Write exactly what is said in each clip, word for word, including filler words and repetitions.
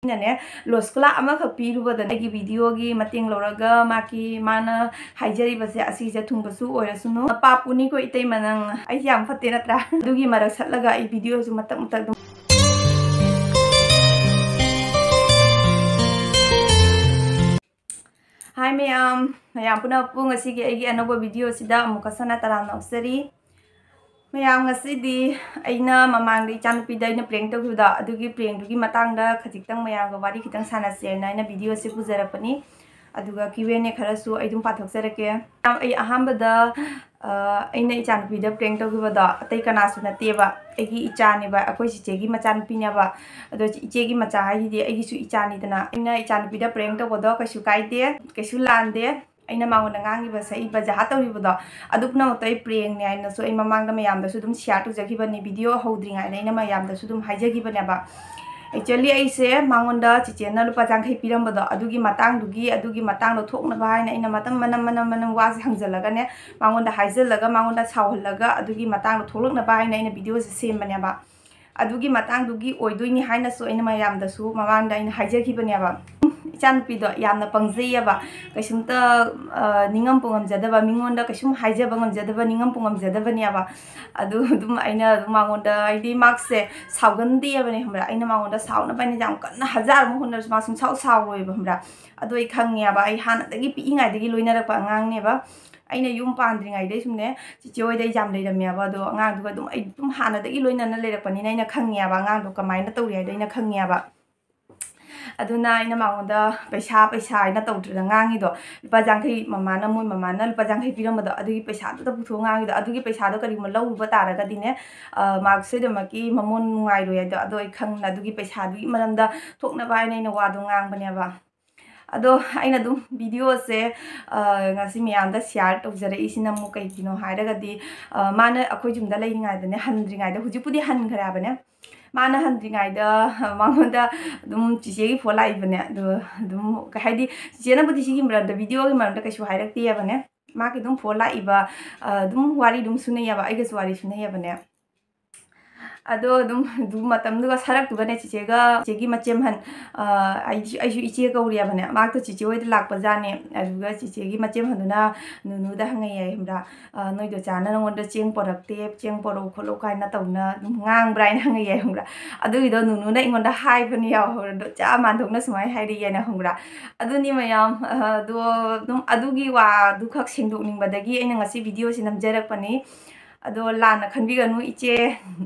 ꯑꯩꯅꯅꯦ ꯂꯣꯁꯀꯨꯂꯥ ꯑꯃꯈꯛ ꯄꯤꯔꯨꯕꯗꯅꯦ ꯑꯩꯒꯤ ꯚꯤꯗꯤꯑꯣꯒꯤ ꯃꯇꯦꯡ ꯂꯧꯔꯒ ꯃꯥꯒꯤ, ꯃꯥꯅ ꯍꯥꯏꯖꯔꯤꯕꯁꯦ ꯑꯁꯤꯁꯦ ꯊꯨꯡꯕꯁꯨ ꯑꯣꯏꯔꯁꯅꯨ꯫ ꯄꯥꯞ ꯄꯨꯅꯤꯀꯣ ꯏꯇꯩꯃ, ꯅꯪ ꯑꯩꯁꯦ ꯌꯥꯝ ꯐꯠꯇꯦ ꯅꯠꯇ꯭ꯔꯥ? ꯑꯗꯨꯒꯤ ꯃꯔꯛ ꯁꯠꯂꯒ ꯑꯩ ꯚꯤꯗꯤꯑꯣꯁꯨ ꯃꯇꯛ ꯃꯇꯛ ꯑꯗꯨꯝ ꯍꯥꯏ ꯃꯌꯥꯝ, ꯃꯌꯥꯝ ꯄꯨꯝꯅꯃꯛꯄꯨ ꯉꯁꯤꯒꯤ ꯑꯩꯒꯤ ꯑꯅꯧꯕ ꯚꯤꯗꯤꯑꯣꯁꯤꯗ ꯑꯃꯨꯛꯀ ꯁꯅꯥ ꯇꯔꯥꯝꯅ ꯑꯣꯛꯆꯔꯤ꯫ ꯃꯌꯥꯝ, ꯉꯁꯤꯗꯤ ꯑꯩꯅ ꯃꯃꯥꯡꯗ ꯏꯆꯥꯅꯨꯄꯤꯗ ꯑꯩꯅ ꯄ꯭ꯔꯦꯡ ꯇꯧꯈꯤꯕꯗꯣ, ꯑꯗꯨꯒꯤ ꯄ꯭ꯔꯦꯡꯗꯨꯒꯤ ꯃꯇꯥꯡꯗ ꯈꯖꯤꯛꯇꯪ ꯃꯌꯥꯝꯒ ꯋꯥꯔꯤ ꯈꯤꯇꯪ ꯁꯥꯟꯅꯁꯦꯅ ꯑꯩꯅ ꯚꯤꯗꯤꯑꯣꯁꯦ ꯄꯨꯖꯔꯛꯄꯅꯤ꯫ ꯑꯗꯨꯒ Q and A ꯈꯔꯁꯨ ꯑꯩ ꯑꯗꯨꯝ ꯄꯥꯊꯣꯛꯆꯔꯛꯀꯦ꯫ ꯑꯩ ꯑꯍꯥꯟꯕꯗ, ꯑ, ꯑꯩꯅ ꯏꯆꯥꯅꯨꯄꯤꯗ ꯄ꯭ꯔꯦꯡ ꯇꯧꯈꯤꯕꯗꯣ ꯑꯇꯩ ꯀꯅꯥꯁꯨ ꯅꯠꯇꯦꯕ, ꯑꯩꯒꯤ ꯏꯆꯥꯅꯦꯕ, ꯑꯩꯈꯣꯏ ꯆꯤꯆꯦꯒꯤ ꯃꯆꯥꯅꯨꯄꯤꯅꯦꯕ꯫ ꯑꯗꯣ ꯏꯆꯦꯒꯤ ꯃꯆꯥ ꯍꯥꯏꯁꯤꯗꯤ ꯑꯩꯒꯤꯁꯨ ꯏꯆꯥꯅꯤꯗꯅ꯫ ꯑꯩꯅ ꯏꯆꯥꯅꯨꯄꯤꯗ ꯄ꯭ꯔꯦꯡ ꯇꯧꯕꯗꯣ ꯀꯩꯁꯨ ꯀꯥꯏꯗꯦ, ꯀꯩꯁꯨ ꯂꯥꯟꯗꯦ꯫ ꯑꯩꯅ ꯃꯉꯣꯟꯗ ꯉꯥꯡꯉꯤꯕ, ꯁꯛꯏꯕ, ꯖꯍꯥ ꯇꯧꯔꯤꯕꯗꯣ, ꯑꯗꯨ ꯄꯨꯝꯅꯃꯛꯇꯣ ꯑꯩ ꯄ꯭ꯔꯦꯡꯅꯦ ꯍꯥꯏꯅꯁꯨ ꯑꯩ ꯃꯃꯥꯡꯗ ꯃꯌꯥꯝꯗꯁꯨ ꯑꯗꯨꯝ ꯁꯤꯌꯥꯔ ꯇꯧꯖꯈꯤꯕꯅꯤ꯫ ꯚꯤꯗꯤꯑꯣ ꯍꯧꯗ꯭ꯔꯤꯉꯩꯗ ꯑꯩꯅ ꯃꯌꯥꯝꯗꯁꯨ ꯑꯗꯨꯝ ꯍꯥꯏꯖꯈꯤꯕꯅꯦꯕ꯫ Actually ꯑꯩꯁꯦ ꯃꯉꯣꯟꯗ ꯆꯤꯆꯦꯅ ꯂꯨꯄꯥ ꯌꯥꯡꯈꯩ ꯄꯤꯔꯝꯕꯗꯣ, ꯑꯗꯨꯒꯤ ꯃꯇꯥꯡꯗꯨꯒꯤ, ꯑꯗꯨꯒꯤ ꯃꯇꯥꯡꯗꯣ ꯊꯣꯛꯅꯕ ꯍꯥꯏꯅ ꯑꯩꯅ ꯃꯇꯝ ꯃꯅꯝ ꯃꯅꯝ ꯃꯅꯝ ꯋꯥꯁꯦ ꯍꯪꯖꯜꯂꯒꯅꯦ, ꯃꯉꯣꯟꯗ ꯍꯥꯏꯖꯜꯂꯒ, ꯃꯉꯣꯟꯗ ꯁꯥꯎꯍꯜꯂꯒ, ꯑꯗꯨꯒꯤ ꯃꯇꯥꯡꯗꯣ ꯊꯣꯛꯂꯛꯅꯕ ꯍꯥꯏꯅ ꯑꯩꯅ ꯚꯤꯗꯤꯑꯣꯁꯦ ꯁꯦꯝꯕꯅꯦꯕ꯫ ꯑꯗꯨꯒꯤ ꯃꯇꯥꯡꯗꯨꯒꯤ ꯑꯣꯏꯗꯣꯏꯅꯤ ꯍꯥꯏꯅꯁꯨ ꯑꯩꯅ ꯃꯌꯥꯝꯗꯁꯨ ꯃꯃꯥꯡꯗ ꯑꯩꯅ ꯍꯥꯏꯖꯈꯤꯕꯅꯦꯕ꯫ ꯏꯆꯥꯅꯨꯄꯤꯗꯣ ꯌꯥꯝꯅ ꯄꯪꯖꯩꯌꯦꯕ, ꯀꯩꯁꯨꯝꯇ, ꯑ, ꯅꯤꯡꯉꯝ ꯄꯨꯡꯉꯝꯖꯗꯕ, ꯃꯤꯉꯣꯟꯗ ꯀꯩꯁꯨꯝ ꯍꯥꯏꯖꯕ ꯉꯝꯖꯗꯕ, ꯅꯤꯡꯉꯝ ꯄꯨꯡꯉꯝꯖꯗꯕꯅꯦꯕ꯫ ꯑꯗꯨ ꯑꯗꯨꯝ ꯑꯩꯅ ꯑꯗꯨꯝ ꯃꯉꯣꯟꯗ, ꯍꯥꯏꯗꯤ ꯃꯥꯁꯦ ꯁꯥꯎꯒꯟꯗꯦꯕꯅꯦ, ꯈꯪꯕ꯭ꯔꯥ? ꯑꯩꯅ ꯃꯉꯣꯟꯗ ꯁꯥꯎꯅꯕ ꯍꯥꯏꯅ ꯌꯥꯝ ꯀꯟꯅ ꯍꯖꯥꯔ ꯑꯃ ꯍꯣꯠꯅꯔꯁꯨ ꯃꯥ ꯁꯨꯡꯁꯥꯎ ꯁꯥꯎꯔꯣꯏꯕ, ꯈꯪꯕ꯭ꯔꯥ? ꯑꯗꯣ ꯑꯩ ꯈꯪꯉꯦꯕ, ꯑꯩ ꯍꯥꯟꯅꯗꯒꯤ ꯄꯤꯛꯏꯉꯩꯗꯒꯤ ꯂꯣꯏꯅꯔꯛꯄ ꯑꯉꯥꯡꯅꯦꯕ꯫ ꯑꯩꯅ ꯌꯨꯝ ꯄꯥꯟꯗ꯭ꯔꯤꯉꯩꯗꯩ ꯁꯨꯝꯅꯦ ꯆꯤꯆꯦ ꯍꯣꯏꯗ ꯑꯩ ꯌꯥꯝ ꯂꯩꯔꯝꯃꯦꯕ꯫ ꯑꯗꯣ ꯑꯉꯥꯡꯗꯨꯒ ꯑꯗꯨꯝ, ꯑꯩ ꯑꯗꯨꯝ ꯍꯥꯟꯅꯗꯒꯤ ꯂꯣꯏꯅꯅ ꯂꯩꯔꯛꯄꯅꯤꯅ ꯑꯩꯅ ꯈꯪꯉꯦꯕ, ꯑꯉꯥꯡꯗꯣ ꯀꯃꯥꯏꯅ ꯇꯧꯔꯤ ꯍꯥꯏꯗꯣ ꯑꯩꯅ ꯈꯪꯉꯦꯕ꯫ ꯑꯗꯨꯅ ꯑꯩꯅ ꯃꯉꯣꯟꯗ ꯄꯩꯁꯥ, ꯄꯩꯁꯥ ꯍꯥꯏꯅ ꯇꯧꯗ꯭ꯔꯦꯗ ꯉꯥꯡꯉꯤꯗꯣ꯫ ꯂꯨꯄꯥ ꯌꯥꯡꯈꯩ ꯃꯃꯥꯅ, ꯃꯣꯏ ꯃꯃꯥꯅ ꯂꯨꯄꯥ ꯌꯥꯡꯈꯩ ꯄꯤꯔꯝꯕꯗꯣ, ꯑꯗꯨꯒꯤ ꯄꯩꯁꯥꯗꯨꯗ ꯄꯨꯊꯣꯛꯑ ꯉꯥꯡꯉꯤꯗꯣ꯫ ꯑꯗꯨꯒꯤ ꯄꯩꯁꯥꯗꯣ ꯀꯔꯤꯒꯨꯝꯕ ꯂꯧꯔꯨꯕ ꯇꯥꯔꯒꯗꯤꯅꯦ, ꯑ, ꯃꯥ ꯁꯣꯏꯗꯅꯃꯛꯀꯤ ꯃꯃꯣꯟ ꯅꯨꯡꯉꯥꯏꯔꯣꯏ ꯍꯥꯏꯗꯣ꯫ ꯑꯗꯣ ꯑꯩ ꯈꯪꯅ ꯑꯗꯨꯒꯤ ꯄꯩꯁꯥꯗꯨꯒꯤ ꯃꯔꯝꯗ ꯊꯣꯛꯅꯕ ꯍꯥꯏꯅ ꯑꯩꯅ ꯋꯥꯗꯣ ꯉꯥꯡꯕꯅꯦꯕ꯫ ꯑꯗꯣ ꯑꯩꯅ ꯑꯗꯨꯝ ꯚꯤꯗꯤꯑꯣꯁꯦ, ꯑ, ꯉꯁꯤ ꯃꯌꯥꯝꯗ ꯁꯤꯌꯥꯔ ꯇꯧꯖꯔꯛꯏꯁꯤꯅ ꯑꯃꯨꯛ ꯀꯩꯒꯤꯅꯣ ꯍꯥꯏꯔꯒꯗꯤ, ꯑ, ꯃꯥꯅ ꯑꯩꯈꯣꯏ ꯌꯨꯝꯗ ꯂꯩꯔꯤꯉꯩꯗꯅꯦ, ꯍꯟꯗ꯭ꯔꯤꯉꯩꯗ, ꯍꯧꯖꯤꯛꯄꯨꯗꯤ ꯍꯟꯈ꯭ꯔꯦ ꯍꯥꯏꯕꯅꯦ, ꯃꯥꯅ ꯍꯟꯗ꯭ꯔꯤꯉꯩꯗ, ꯑ, ꯃꯉꯣꯟꯗ ꯑꯗꯨꯝ ꯆꯤꯆꯦꯒꯤ ꯐꯣꯟ ꯂꯥꯛꯏꯕꯅꯦ꯫ ꯑꯗꯣ ꯑꯗꯨꯝ ꯀꯩ ꯍꯥꯏꯗꯤ, ꯆꯤꯆꯦꯅꯕꯨꯗꯤ ꯁꯤꯒꯤ ꯃꯔꯝꯗ, ꯚꯤꯗꯤꯑꯣꯒꯤ ꯃꯔꯝꯗ ꯀꯩꯁꯨ ꯍꯥꯏꯔꯛꯇꯦꯕꯅꯦ, ꯃꯥꯒꯤ ꯑꯗꯨꯝ ꯐꯣꯟ ꯂꯥꯛꯏꯕ, ꯑ, ꯑꯗꯨꯝ ꯋꯥꯔꯤ ꯑꯗꯨꯝ ꯁꯨꯅꯩꯌꯦꯕ, ꯑꯩꯒꯁꯨ ꯋꯥꯔꯤ ꯁꯨꯅꯩꯌꯦꯕꯅꯦ꯫ ꯑꯗꯣ ꯑꯗꯨꯝ ꯑꯗꯨ ꯃꯇꯝꯗꯨꯒ ꯁꯔꯛꯇꯨꯒꯅꯦ ꯆꯤꯆꯦꯒ, ꯆꯤꯆꯦꯒꯤ ꯃꯆꯦꯝꯍꯟ, ꯑ, ꯑꯩꯁꯨ, ꯑꯩꯁꯨ ꯏꯆꯦ ꯀꯧꯔꯤꯕꯅꯦ, ꯃꯍꯥꯛꯇꯣ ꯆꯤꯆꯦ ꯍꯣꯏꯗ ꯂꯥꯛꯄꯖꯥꯠꯅꯦ꯫ ꯑꯗꯨꯒ ꯆꯤꯆꯦꯒꯤ ꯃꯆꯦꯝꯍꯟꯗꯨꯅ ꯅꯨꯅꯨꯗ ꯍꯪꯉꯛꯑꯦ ꯈꯪꯕ꯭ꯔꯥ? "ꯑ, ꯅꯣꯏ ꯗꯣꯆꯥꯅ ꯅꯉꯣꯟꯗ ꯆꯦꯡ ꯄꯣꯔꯛꯇꯦ, ꯆꯦꯡ ꯄꯣꯔꯛꯎ ꯈꯣꯠꯂꯨ ꯀꯥꯏꯅ ꯇꯧꯅ ꯑꯗꯨꯝ ꯉꯥꯡꯕ꯭ꯔꯥ?" ꯍꯥꯏꯅ ꯍꯪꯉꯛꯑꯦ ꯈꯪꯕ꯭ꯔꯥ? ꯑꯗꯨꯒꯤꯗꯣ ꯅꯨꯅꯨꯅ ꯑꯩꯉꯣꯟꯗ ꯍꯥꯏꯕꯅꯤ ꯌꯥꯎꯍꯧꯔ, "ꯗꯣꯆꯥ ꯃꯥꯟꯗꯣꯛꯅ ꯁꯨꯃꯥꯏꯅ ꯍꯥꯏꯔꯛꯏ" ꯍꯥꯏꯅ ꯈꯪꯕ꯭ꯔꯥ? ꯑꯗꯨꯅꯤ ꯃꯌꯥꯝ, ꯑ, ꯑꯗꯣ ꯑꯗꯨꯝ ꯑꯗꯨꯒꯤ ꯋꯥꯗꯨꯈꯛ ꯁꯦꯡꯗꯣꯛꯅꯤꯡꯕꯗꯒꯤ ꯑꯩꯅ ꯉꯁꯤ ꯚꯤꯗꯤꯑꯣꯁꯤ ꯅꯝꯖꯔꯛꯄꯅꯤ꯫ ꯑꯗꯣ ꯂꯥꯟꯅ ꯈꯟꯕꯤꯒꯅꯨ ꯏꯆꯦ,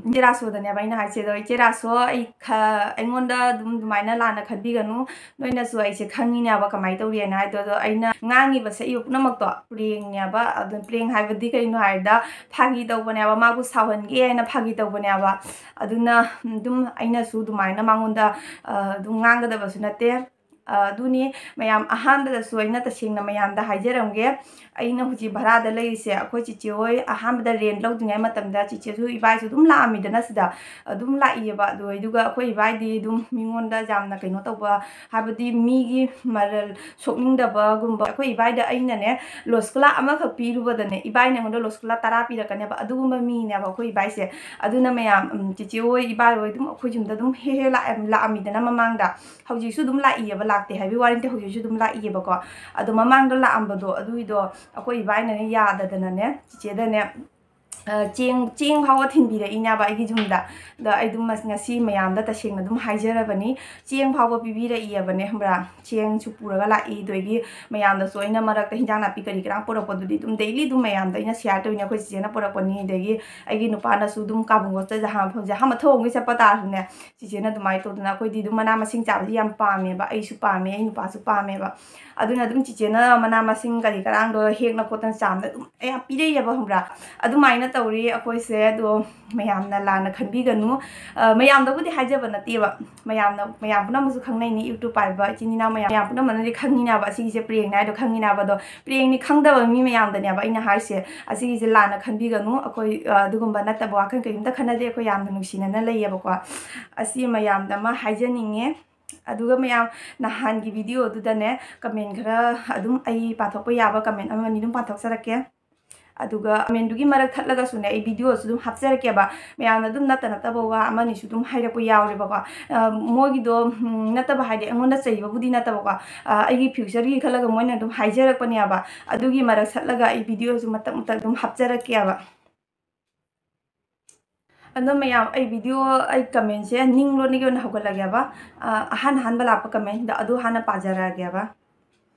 ꯏꯆꯦ ꯔꯥꯁꯣꯗꯅꯦꯕ ꯑꯩꯅ ꯍꯥꯏꯁꯦ꯫ ꯑꯗꯣ ꯏꯆꯦ ꯔꯥꯁꯣ, ꯑꯩ ꯈ-, ꯑꯩꯉꯣꯟꯗ ꯑꯗꯨꯝ ꯑꯗꯨꯃꯥꯏꯅ ꯂꯥꯟꯅ ꯈꯟꯕꯤꯒꯅꯨ, ꯅꯣꯏꯅꯁꯨ ꯑꯩꯁꯦ ꯈꯪꯉꯤꯅꯦꯕ ꯀꯃꯥꯏꯅ ꯇꯧꯔꯤꯅ ꯍꯥꯏꯗꯣ꯫ ꯑꯗꯣ ꯑꯩꯅ ꯉꯥꯡꯉꯤꯕ ꯁꯛꯏꯕ ꯄꯨꯝꯅꯃꯛꯇꯣ ꯄ꯭ꯔꯦꯡꯅꯦꯕ꯫ ꯑꯗꯨ ꯄ꯭ꯔꯦꯡ ꯍꯥꯏꯕꯗꯤ ꯀꯩꯅꯣ ꯍꯥꯏꯕꯗ ꯐꯥꯒꯤ ꯇꯧꯕꯅꯦꯕ, ꯃꯥꯕꯨ ꯁꯥꯎꯍꯟꯒꯦ ꯍꯥꯏꯅ ꯐꯥꯒꯤ ꯇꯧꯕꯅꯦꯕ꯫ ꯑꯗꯨꯅ ꯑꯗꯨꯝ ꯑꯩꯅꯁꯨ ꯑꯗꯨꯃꯥꯏꯅ ꯃꯉꯣꯟꯗ, ꯑ, ꯑꯗꯨꯝ ꯉꯥꯡꯒꯗꯕꯁꯨ ꯅꯠꯇꯦ꯫ ꯑ, ꯑꯗꯨꯅꯤ ꯃꯌꯥꯝ, ꯑꯍꯥꯟꯕꯗꯁꯨ ꯑꯩꯅ ꯇꯁꯦꯡꯅ ꯃꯌꯥꯝꯗ ꯍꯥꯏꯖꯔꯝꯒꯦ, ꯑꯩꯅ ꯍꯧꯖꯤꯛ ꯚꯔꯥꯗ ꯂꯩꯔꯤꯁꯦ ꯑꯩꯈꯣꯏ ꯆꯤꯆꯦ ꯍꯣꯏ ꯑꯍꯥꯟꯕꯗ ꯔꯦꯟ ꯂꯧꯗ꯭ꯔꯤꯉꯩ ꯃꯇꯝꯗ ꯆꯤꯆꯦꯁꯨ ꯏꯕꯥꯏꯁꯨ ꯑꯗꯨꯝ ꯂꯥꯛꯑꯝꯃꯤꯗꯅ ꯁꯤꯗ, ꯑꯗꯨꯝ ꯂꯥꯛꯏꯌꯦꯕ꯫ ꯑꯗꯨ ꯑꯗꯨꯒ ꯑꯩꯈꯣꯏ ꯏꯕꯥꯏꯗꯤ ꯑꯗꯨꯝ ꯃꯤꯉꯣꯟꯗ ꯌꯥꯝꯅ ꯀꯩꯅꯣ ꯇꯧꯕ, ꯍꯥꯏꯕꯗꯤ ꯃꯤꯒꯤ ꯃꯔꯜ ꯁꯣꯛꯅꯤꯡꯗꯕꯒꯨꯝꯕ꯫ ꯑꯩꯈꯣꯏ ꯏꯕꯥꯏꯗ ꯑꯩꯅꯅꯦ ꯂꯣꯁꯀꯨꯂꯥ ꯑꯃꯈꯛ ꯄꯤꯔꯨꯕꯗꯅꯦ ꯏꯕꯥꯏꯅ ꯑꯩꯉꯣꯟꯗ ꯂꯣꯁꯀꯨꯂꯥ ꯇꯔꯥ ꯄꯤꯔꯛꯀꯅꯦꯕ, ꯑꯗꯨꯒꯨꯝꯕ ꯃꯤꯅꯦꯕ ꯑꯩꯈꯣꯏ ꯏꯕꯥꯏꯁꯦ꯫ ꯑꯗꯨꯅ ꯃꯌꯥꯝ, ꯎꯝ, ꯆꯤꯆꯦ ꯍꯣꯏ ꯏꯕꯥꯏ ꯍꯣꯏ ꯑꯗꯨꯝ ꯑꯩꯈꯣꯏ ꯌꯨꯝꯗ ꯑꯗꯨꯝ ꯍꯦꯛ ꯍꯦꯛ ꯂꯥꯛꯑꯦ-, ꯂꯥꯛꯑꯝꯃꯤꯗꯅ ꯃꯃꯥꯡꯗ꯫ ꯍꯧꯖꯤꯛꯁꯨ ꯑꯗꯨꯝ ꯂꯥꯛꯏꯌꯦꯕ, ꯂꯥꯛꯇꯦ ꯍꯥꯏꯕꯒꯤ ꯋꯥꯔꯤ ꯅꯠꯇꯦ, ꯍꯧꯖꯤꯛꯁꯨ ꯑꯗꯨꯝ ꯂꯥꯛꯏꯌꯦꯕꯀꯣ꯫ ꯑꯗꯣ ꯃꯃꯥꯡꯗ ꯂꯥꯛꯑꯝꯕꯗꯣ ꯑꯗꯨꯒꯤꯗꯣ ꯑꯩꯈꯣꯏ ꯏꯕꯥꯏꯅꯅꯦ ꯌꯥꯗꯗꯅꯅꯦ ꯆꯤꯆꯦꯗꯅꯦ, ꯑ, ꯆꯦꯡ, ꯆꯦꯡ ꯐꯥꯎꯕ ꯊꯤꯟꯕꯤꯔꯛꯏꯅꯦꯕ ꯑꯩꯒꯤ ꯌꯨꯝꯗ꯫ ꯑꯗ ꯑꯩ ꯑꯗꯨꯝ ꯃꯁ-, ꯉꯁꯤ ꯃꯌꯥꯝꯗ ꯇꯁꯦꯡꯅ ꯑꯗꯨꯝ ꯍꯥꯏꯖꯔꯕꯅꯤ, ꯆꯦꯡ ꯐꯥꯎꯕ ꯄꯤꯕꯤꯔꯛꯏꯌꯦꯕꯅꯦ ꯈꯪꯕ꯭ꯔꯥ? ꯆꯦꯡꯁꯨ ꯄꯨꯔꯒ ꯂꯥꯛꯏ꯫ ꯑꯗꯒꯤ ꯃꯌꯥꯝꯗꯁꯨ ꯑꯩꯅ ꯃꯔꯛꯇ ꯍꯤꯟꯖꯥꯡ ꯅꯥꯄꯤ ꯀꯔꯤ ꯀꯔꯥ ꯄꯨꯔꯛꯄꯗꯨꯗꯤ ꯑꯗꯨꯝ daily ꯑꯗꯨꯝ ꯃꯌꯥꯝꯗ ꯑꯩꯅ share ꯇꯧꯔꯤꯅꯦ꯫ ꯑꯩꯈꯣꯏ ꯆꯤꯆꯦꯅ ꯄꯨꯔꯛꯄꯅꯤ, ꯑꯗꯒꯤ ꯑꯩꯒꯤ ꯅꯨꯄꯥꯅꯁꯨ ꯑꯗꯨꯝ ꯀꯥꯕꯨꯡ ꯒꯣꯁꯇ ꯖꯍꯥ ꯃꯐꯝꯁꯦ ꯑꯍꯥꯟꯕ ꯊꯣꯡꯉꯩ ꯆꯠꯄ ꯇꯥꯔꯁꯨꯅꯦ, ꯆꯤꯆꯦꯅ ꯑꯗꯨꯃꯥꯏꯅ ꯇꯧꯗꯅ ꯑꯩꯈꯣꯏꯗꯤ ꯑꯗꯨꯝ ꯃꯅꯥ ꯃꯁꯤꯡ ꯆꯥꯕꯁꯤ ꯌꯥꯝ ꯄꯥꯝꯃꯦꯕ, ꯑꯩꯁꯨ ꯄꯥꯝꯃꯦ, ꯑꯩ ꯅꯨꯄꯥꯁꯨ ꯄꯥꯝꯃꯦꯕ꯫ ꯑꯗꯨꯅ ꯑꯗꯨꯝ ꯆꯤꯆꯦꯅ ꯃꯅꯥ ꯃꯁꯤꯡ ꯀꯔꯤ ꯀꯔꯥꯡꯗꯣ ꯍꯦꯛꯅ ꯈꯣꯠꯇꯅ ꯆꯥꯝꯅ ꯑꯗꯨꯝ ꯌꯥꯝ ꯄꯤꯔꯛꯏꯌꯦꯕ, ꯈꯪꯕ꯭ꯔꯥ? ꯑꯗꯨꯃꯥꯏꯅ ꯇꯧꯔꯤ ꯑꯩꯈꯣꯏꯁꯦ꯫ ꯑꯗꯣ ꯃꯌꯥꯝꯅ ꯂꯥꯟꯅ ꯈꯟꯕꯤꯒꯅꯨ꯫ ꯑ, ꯃꯌꯥꯝꯗꯕꯨꯗꯤ ꯍꯥꯏꯖꯕ ꯅꯠꯇꯦꯕ, ꯃꯌꯥꯝꯅ, ꯃꯌꯥꯝ ꯄꯨꯝꯅꯃꯛꯁꯨ ꯈꯪꯅꯩꯅꯤ, YouTube ꯄꯥꯏꯕ ꯏꯆꯤꯟ ꯏꯅꯥꯎ ꯃꯌꯥꯝ, ꯃꯌꯥꯝ ꯄꯨꯝꯅꯃꯛꯅꯗꯤ ꯈꯪꯉꯤꯅꯦꯕ ꯑꯁꯤꯒꯤꯁꯦ ꯄ꯭ꯔꯦꯡꯅꯦ ꯍꯥꯏꯗꯣ ꯈꯪꯉꯤꯅꯦꯕ꯫ ꯑꯗꯣ ꯄ꯭ꯔꯦꯡꯅꯤ ꯈꯪꯗꯕ ꯃꯤ ꯃꯌꯥꯝꯗꯅꯦꯕ ꯑꯩꯅ ꯍꯥꯏꯁꯦ꯫ ꯑꯁꯤꯒꯤꯁꯦ ꯂꯥꯟꯅ ꯈꯟꯕꯤꯒꯅꯨ꯫ ꯑꯩꯈꯣꯏ, ꯑ, ꯑꯗꯨꯒꯨꯝꯕ ꯅꯠꯇꯕ ꯋꯥꯈꯜ ꯀꯔꯤꯝꯇ ꯈꯟꯅꯗꯦ꯫ ꯑꯩꯈꯣꯏ ꯌꯥꯝꯅ ꯅꯨꯡꯁꯤꯅꯅ ꯂꯩꯌꯦꯕꯀꯣ꯫ ꯑꯁꯤ ꯃꯌꯥꯝꯗ ꯑꯃ ꯍꯥꯏꯖꯅꯤꯡꯉꯦ꯫ ꯑꯗꯨꯒ ꯃꯌꯥꯝ, ꯅꯍꯥꯟꯒꯤ ꯚꯤꯗꯤꯑꯣꯗꯨꯗꯅꯦ comment ꯈꯔ ꯑꯗꯨꯝ ꯑꯩ ꯄꯥꯊꯣꯛꯄ ꯌꯥꯕ comment ꯑꯃꯅꯤ ꯑꯗꯨꯝ ꯄꯥꯊꯣꯛꯆꯔꯛꯀꯦ꯫ ꯑꯗꯨꯒ comment ꯗꯨꯒꯤ ꯃꯔꯛ ꯊꯠꯂꯒꯁꯨꯅꯦ, ꯑꯩ video ꯁꯨ ꯑꯗꯨꯝ ꯍꯥꯞꯆꯔꯛꯀꯦꯕ꯫ ꯃꯌꯥꯝꯅ ꯑꯗꯨꯝ ꯅꯠꯇ ꯅꯠꯇꯕ ꯋꯥ ꯑꯃꯅꯤꯁꯨ ꯑꯗꯨꯝ ꯍꯥꯏꯔꯛꯄ ꯌꯥꯎꯔꯦꯕꯀꯣ꯫ ꯑ, ꯃꯣꯏꯒꯤꯗꯣ, ꯎꯝ, ꯅꯠꯇꯕ ꯍꯥꯏꯗꯤ ꯑꯩꯉꯣꯟꯗ ꯆꯩꯕꯕꯨꯗꯤ ꯅꯠꯇꯕꯀꯣ, ꯑ, ꯑꯩꯒꯤ future ꯒꯤ ꯈꯜꯂꯒ ꯃꯣꯏꯅ ꯑꯗꯨꯝ ꯍꯥꯏꯖꯔꯛꯄꯅꯦꯕ꯫ ꯑꯗꯨꯒꯤ ꯃꯔꯛ ꯊꯠꯂꯒ ꯑꯩ video ꯁꯨ ꯃꯇꯠ ꯃꯇꯠ ꯑꯗꯨꯝ ꯍꯥꯞꯆꯔꯛꯀꯦꯕ꯫ ꯑꯗꯣ ꯃꯌꯥꯝ, ꯑꯩ video, ꯑꯩ comment ꯁꯦ ꯅꯤꯡꯂꯣꯟꯅꯤꯒꯤ ꯑꯣꯏꯅ ꯍꯧꯒꯠꯂꯒꯦꯕ꯫ ꯑ, ꯑꯍꯥꯟ ꯑꯍꯥꯟꯕ ꯂꯥꯛꯄ comment ꯗꯣ ꯑꯗꯨ ꯍꯥꯟꯅ ꯄꯥꯖꯔꯛꯑꯒꯦꯕ꯫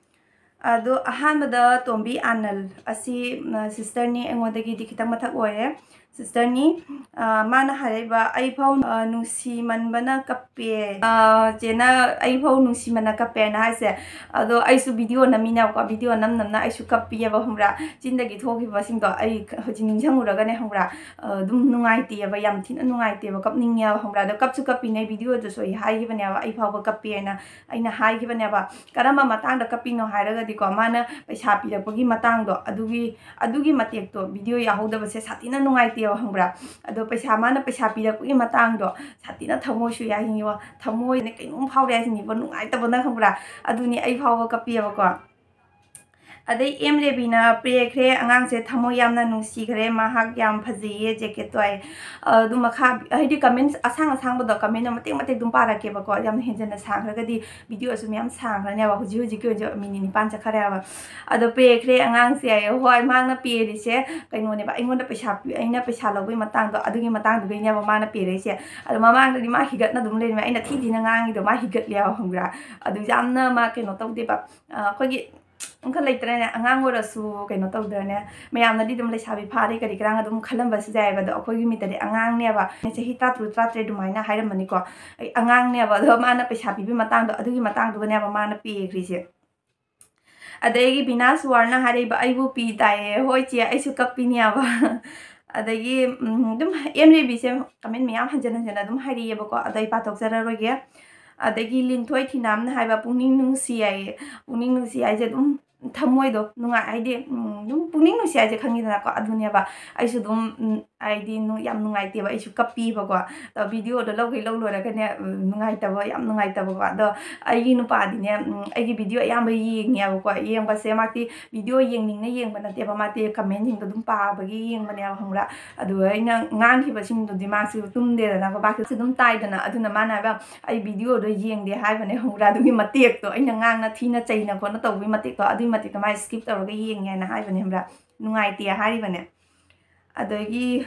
ꯑꯗꯣ ꯑꯍꯥꯟꯕꯗ ꯇꯣꯝꯕꯤ ꯑꯥꯅꯜ ꯑꯁꯤ, ꯎꯝ, sister ꯅꯤ, ꯑꯩꯉꯣꯟꯗꯒꯤꯗꯤ ꯈꯤꯇꯪ ꯃꯊꯛ ꯑꯣꯏꯔꯦ꯫ Sister ꯅꯤ, ꯑ, ꯃꯥꯅ ꯍꯥꯏꯔꯛꯏꯕ, "ꯑꯩꯐꯥꯎ, ꯑ, ꯅꯨꯡꯁꯤꯃꯟꯕꯅ ꯀꯞꯄꯦ"꯫ ꯑ, ꯆꯦꯅ "ꯑꯩꯐꯥꯎ ꯅꯨꯡꯁꯤꯃꯟꯅ ꯀꯞꯄꯦꯅ" ꯍꯥꯏꯁꯦ꯫ ꯑꯗꯣ ꯑꯩꯁꯨ video ꯅꯝꯃꯤꯅꯦꯕꯀꯣ, video ꯅꯝ ꯅꯝꯅ ꯑꯩꯁꯨ ꯀꯞꯄꯤꯑꯕ, ꯈꯪꯕ꯭ꯔꯥ? ꯆꯤꯟꯗꯒꯤ ꯊꯣꯛꯈꯤꯕꯁꯤꯡꯗꯣ ꯑꯩ ꯈ-, ꯍꯧꯖꯤꯛ ꯅꯤꯡꯁꯤꯡꯉꯨꯔꯒꯅꯦ, ꯈꯪꯕ꯭ꯔꯥ? ꯑ, ꯑꯗꯨꯝ ꯅꯨꯡꯉꯥꯏꯇꯦꯕ, ꯌꯥꯝ ꯊꯤꯅ ꯅꯨꯡꯉꯥꯏꯇꯦꯕ, ꯀꯞꯅꯤꯡꯉꯦꯕ, ꯈꯪꯕ꯭ꯔꯥ? ꯑꯗꯣ ꯀꯞꯁꯨ ꯀꯞꯄꯤꯅꯦ, video ꯗꯁꯨ ꯑꯩ ꯍꯥꯏꯈꯤꯕꯅꯦꯕ, "ꯑꯩ ꯐꯥꯎꯕ ꯀꯞꯄꯦꯅ" ꯑꯩꯅ ꯍꯥꯏꯈꯤꯕꯅꯦꯕ꯫ ꯀꯔꯝꯕ ꯃꯇꯥꯡꯗ ꯀꯞꯄꯤꯅꯣ ꯍꯥꯏꯔꯒꯗꯤꯀꯣ, ꯃꯥꯅ ꯄꯩꯁꯥ ꯄꯤꯔꯛꯄꯒꯤ ꯃꯇꯥꯡꯗꯣ, ꯑꯗꯨꯒꯤ, ꯑꯗꯨꯒꯤ ꯃꯇꯦꯛꯇꯣ, video ꯌꯥꯎꯍꯧꯗꯕꯁꯦ ꯁꯥꯊꯤꯅ ꯅꯨꯡꯉꯥꯏꯇꯦꯕ, ꯈꯪꯕ꯭ꯔꯥ? ꯑꯗꯣ ꯄꯩꯁꯥ, ꯃꯥꯅ ꯄꯩꯁꯥ ꯄꯤꯔꯛꯄꯒꯤ ꯃꯇꯥꯡꯗꯣ ꯁꯥꯊꯤꯅ ꯊꯃꯣꯏ ꯁꯨꯏ ꯍꯥꯏꯁꯤꯅꯤꯕ, ꯊꯃꯣꯏꯅ ꯀꯩꯅꯣꯝ ꯐꯥꯎꯔꯦ ꯍꯥꯏꯁꯤꯅꯤꯕ, ꯅꯨꯡꯉꯥꯏꯇꯕꯅ, ꯈꯪꯕ꯭ꯔꯥ? ꯑꯗꯨꯅꯤ, ꯑꯩ ꯐꯥꯎꯕ ꯀꯞꯄꯤꯑꯕꯀꯣ꯫ ꯑꯗꯩ ꯑꯦꯝ ꯔꯦꯕꯤꯅ, "ꯄꯦꯈ꯭ꯔꯦ, ꯑꯉꯥꯡꯁꯦ ꯊꯃꯣꯏ ꯌꯥꯝꯅ ꯅꯨꯡꯁꯤꯈ꯭ꯔꯦ, ꯃꯍꯥꯛ ꯌꯥꯝ ꯐꯖꯩꯌꯦ" jacket ꯇꯣ ꯍꯥꯏ꯫ ꯑꯗꯨ ꯃꯈꯥ, ꯍꯥꯏꯗꯤ, comment ꯑꯁꯥꯡ ꯑꯁꯥꯡꯕꯗꯣ, comment ꯃꯇꯦꯛ ꯃꯇꯦꯛ ꯑꯗꯨꯝ ꯄꯥꯔꯛꯀꯦꯕꯀꯣ, ꯌꯥꯝꯅ ꯍꯦꯟꯖꯟꯅ ꯁꯥꯡꯈ꯭ꯔꯒꯗꯤ video ꯁꯨ ꯃꯌꯥꯝ ꯁꯥꯡꯈ꯭ꯔꯅꯦꯕ꯫ ꯍꯧꯖꯤꯛ ꯍꯧꯖꯤꯛꯀꯤ ꯑꯣꯏꯅꯁꯨ minute ꯅꯤꯄꯥꯟ ꯆꯠꯈ꯭ꯔꯦꯕ꯫ ꯑꯗꯣ "ꯄꯦꯈ꯭ꯔꯦ ꯑꯉꯥꯡꯁꯦ" ꯍꯥꯏꯌꯦ꯫ ꯍꯣꯏ, ꯃꯥꯅ ꯄꯦꯔꯤꯁꯦ ꯀꯩꯅꯣꯅꯦꯕ, ꯑꯩꯉꯣꯟꯗ ꯄꯩꯁꯥ ꯄꯤ-, ꯑꯩꯅ ꯄꯩꯁꯥ ꯂꯧꯕꯒꯤ ꯃꯇꯥꯡꯗꯣ, ꯑꯗꯨꯒꯤ ꯃꯇꯥꯡꯗꯨꯗꯩꯅꯦꯕ ꯃꯥꯅ ꯄꯦꯔꯛꯏꯁꯦ꯫ ꯑꯗꯣ ꯃꯃꯥꯡꯗꯗꯤ ꯃꯥ ꯍꯤꯒꯠꯅ ꯑꯗꯨꯝ ꯂꯩꯔꯝꯃꯦ, ꯑꯩꯅ ꯊꯤ ꯊꯤꯅ ꯉꯥꯡꯉꯤꯗꯣ, ꯃꯥ ꯍꯤꯒꯠꯂꯦꯕ, ꯈꯪꯕ꯭ꯔꯥ? ꯑꯗꯨ ꯌꯥꯝꯅ ꯃꯥ ꯀꯩꯅꯣ ꯇꯧꯗꯦꯕ, ꯑ, ꯑꯩꯈꯣꯏꯒꯤ ꯑꯃꯈꯛ ꯂꯩꯇ꯭ꯔꯅꯦ, ꯑꯉꯥꯡ ꯑꯣꯏꯔꯁꯨ ꯀꯩꯅꯣ ꯇꯧꯗ꯭ꯔꯅꯦ, ꯃꯌꯥꯝꯅꯗꯤ ꯑꯗꯨꯝ ꯂꯩꯁꯥꯕꯤ ꯐꯥꯔꯦ ꯀꯔꯤ ꯀꯔꯥꯡ ꯑꯗꯨꯝ ꯈꯜꯂꯝꯕꯁꯨ ꯌꯥꯏꯑꯕ, ꯑꯗꯣ ꯑꯩꯈꯣꯏꯒꯤ ꯃꯤꯠꯇꯗꯤ ꯑꯉꯥꯡꯅꯦꯕ, ꯆꯍꯤ ꯇꯔꯥꯇꯔꯨꯛ ꯇꯔꯥꯇꯔꯦꯠ ꯑꯗꯨꯃꯥꯏꯅ ꯍꯥꯏꯔꯝꯃꯅꯤꯀꯣ꯫ ꯑꯩ ꯑꯉꯥꯡꯅꯦꯕ, ꯑꯗꯣ ꯃꯥꯅ ꯄꯩꯁꯥ ꯄꯤꯕꯒꯤ ꯃꯇꯥꯡꯗꯣ, ꯑꯗꯨꯒꯤ ꯃꯇꯥꯡꯗꯨꯒꯅꯦꯕ ꯃꯥꯅ ꯄꯦꯈ꯭ꯔꯤꯁꯦ꯫ ꯑꯗꯒꯤ ꯕꯤꯅꯥ ꯁꯨꯋꯥꯔꯅ ꯍꯥꯏꯔꯛꯏꯕ, "ꯑꯩꯕꯨ ꯄꯤ ꯇꯥꯏꯌꯦ"꯫ ꯍꯣꯏ ꯆꯦ, ꯑꯩꯁꯨ ꯀꯞꯄꯤꯅꯦꯕ꯫ ꯑꯗꯒꯤ, ꯎꯝ, ꯑꯗꯨꯝ ꯑꯦꯝ ꯔꯦꯕꯤꯁꯦ comment ꯃꯌꯥꯝ ꯍꯟꯖꯟ ꯍꯟꯖꯟꯅ ꯑꯗꯨꯝ ꯍꯥꯏꯔꯛꯑꯦꯕꯀꯣ, ꯑꯗꯣ ꯑꯩ ꯄꯥꯊꯣꯛꯆꯔꯔꯣꯏꯒꯦ꯫ ꯑꯗꯒꯤ ꯂꯤꯟꯊꯣꯏ ꯊꯤꯅꯥꯝꯅ ꯍꯥꯏꯕ, "ꯄꯨꯛꯅꯤꯡ ꯅꯨꯡꯁꯤ" ꯍꯥꯏꯌꯦ꯫ ꯄꯨꯛꯅꯤꯡ ꯅꯨꯡꯁꯤ ꯍꯥꯏꯁꯦ ꯑꯗꯨꯝ ꯊꯃꯣꯏꯗꯣ ꯅꯨꯡꯉꯥꯏ, ꯍꯥꯏꯗꯤ, ꯎꯝ, ꯑꯗꯨꯝ ꯄꯨꯛꯅꯤꯡ ꯅꯨꯡꯁꯤ ꯍꯥꯏꯁꯦ ꯈꯪꯉꯤꯗꯅꯀꯣ꯫ ꯑꯗꯨꯅꯦꯕ ꯑꯩꯁꯨ ꯑꯗꯨꯝ, ꯎꯝ, ꯍꯥꯏꯗꯤ ꯅꯨꯡ-, ꯌꯥꯝ ꯅꯨꯡꯉꯥꯏꯇꯦꯕ, ꯑꯩꯁꯨ ꯀꯞꯄꯤꯕꯀꯣ꯫ ꯑꯗꯣ ꯚꯤꯗꯤꯑꯣꯗꯣ ꯂꯧꯈꯩ ꯂꯧ ꯂꯣꯏꯔꯒꯅꯦ, ꯎꯝ, ꯅꯨꯡꯉꯥꯏꯇꯕ, ꯌꯥꯝ ꯅꯨꯡꯉꯥꯏꯇꯕꯀꯣ꯫ ꯑꯗꯣ ꯑꯩꯒꯤ ꯅꯨꯄꯥꯗꯤꯅꯦ, ꯎꯝ, ꯑꯩꯒꯤ ꯚꯤꯗꯤꯑꯣ ꯑꯌꯥꯝꯕ ꯌꯦꯡꯉꯦꯕꯀꯣ꯫ ꯌꯦꯡꯕꯁꯦ ꯃꯥꯗꯤ ꯚꯤꯗꯤꯑꯣ ꯌꯦꯡꯅꯤꯡꯅ ꯌꯦꯡꯕ ꯅꯠꯇꯦꯕ, ꯃꯥꯗꯤ ꯀꯃꯦꯟꯁꯤꯡꯗꯣ ꯑꯗꯨꯝ ꯄꯥꯕꯒꯤ ꯌꯦꯡꯕꯅꯦꯕ, ꯈꯪꯕ꯭ꯔꯥ? ꯑꯗꯨꯒ ꯑꯩꯅ ꯉꯥꯡꯈꯤꯕꯁꯤꯡꯗꯨꯗꯤ ꯃꯥꯁꯨ ꯇꯨꯝꯗꯦꯗꯅꯀꯣ, ꯃꯥꯁꯨ ꯑꯗꯨꯝ ꯇꯥꯏꯗꯅ꯫ ꯑꯗꯨꯅ ꯃꯥꯅ ꯍꯥꯏꯕ, "ꯑꯩ ꯚꯤꯗꯤꯑꯣꯗꯣ ꯌꯦꯡꯗꯦ" ꯍꯥꯏꯕꯅꯦ, ꯈꯪꯕ꯭ꯔꯥ? ꯑꯗꯨꯒꯤ ꯃꯇꯦꯛꯇꯣ, ꯑꯩꯅ ꯉꯥꯡꯅ ꯊꯤꯅ ꯆꯩꯅ ꯈꯣꯠꯅ ꯇꯧꯕꯒꯤ ꯃꯇꯦꯛꯇꯣ, ꯑꯗꯨꯒꯤ ꯃꯇꯦꯛꯇꯣ ꯃꯥ skip ꯇꯧꯔꯒ ꯌꯦꯡꯉꯦ ꯍꯥꯏꯅ ꯍꯥꯏꯕꯅꯦ, ꯈꯪꯕ꯭ꯔꯥ? ꯅꯨꯡꯉꯥꯏꯇꯦ ꯍꯥꯏꯔꯤꯕꯅꯦ꯫ ꯑꯗꯒꯤ,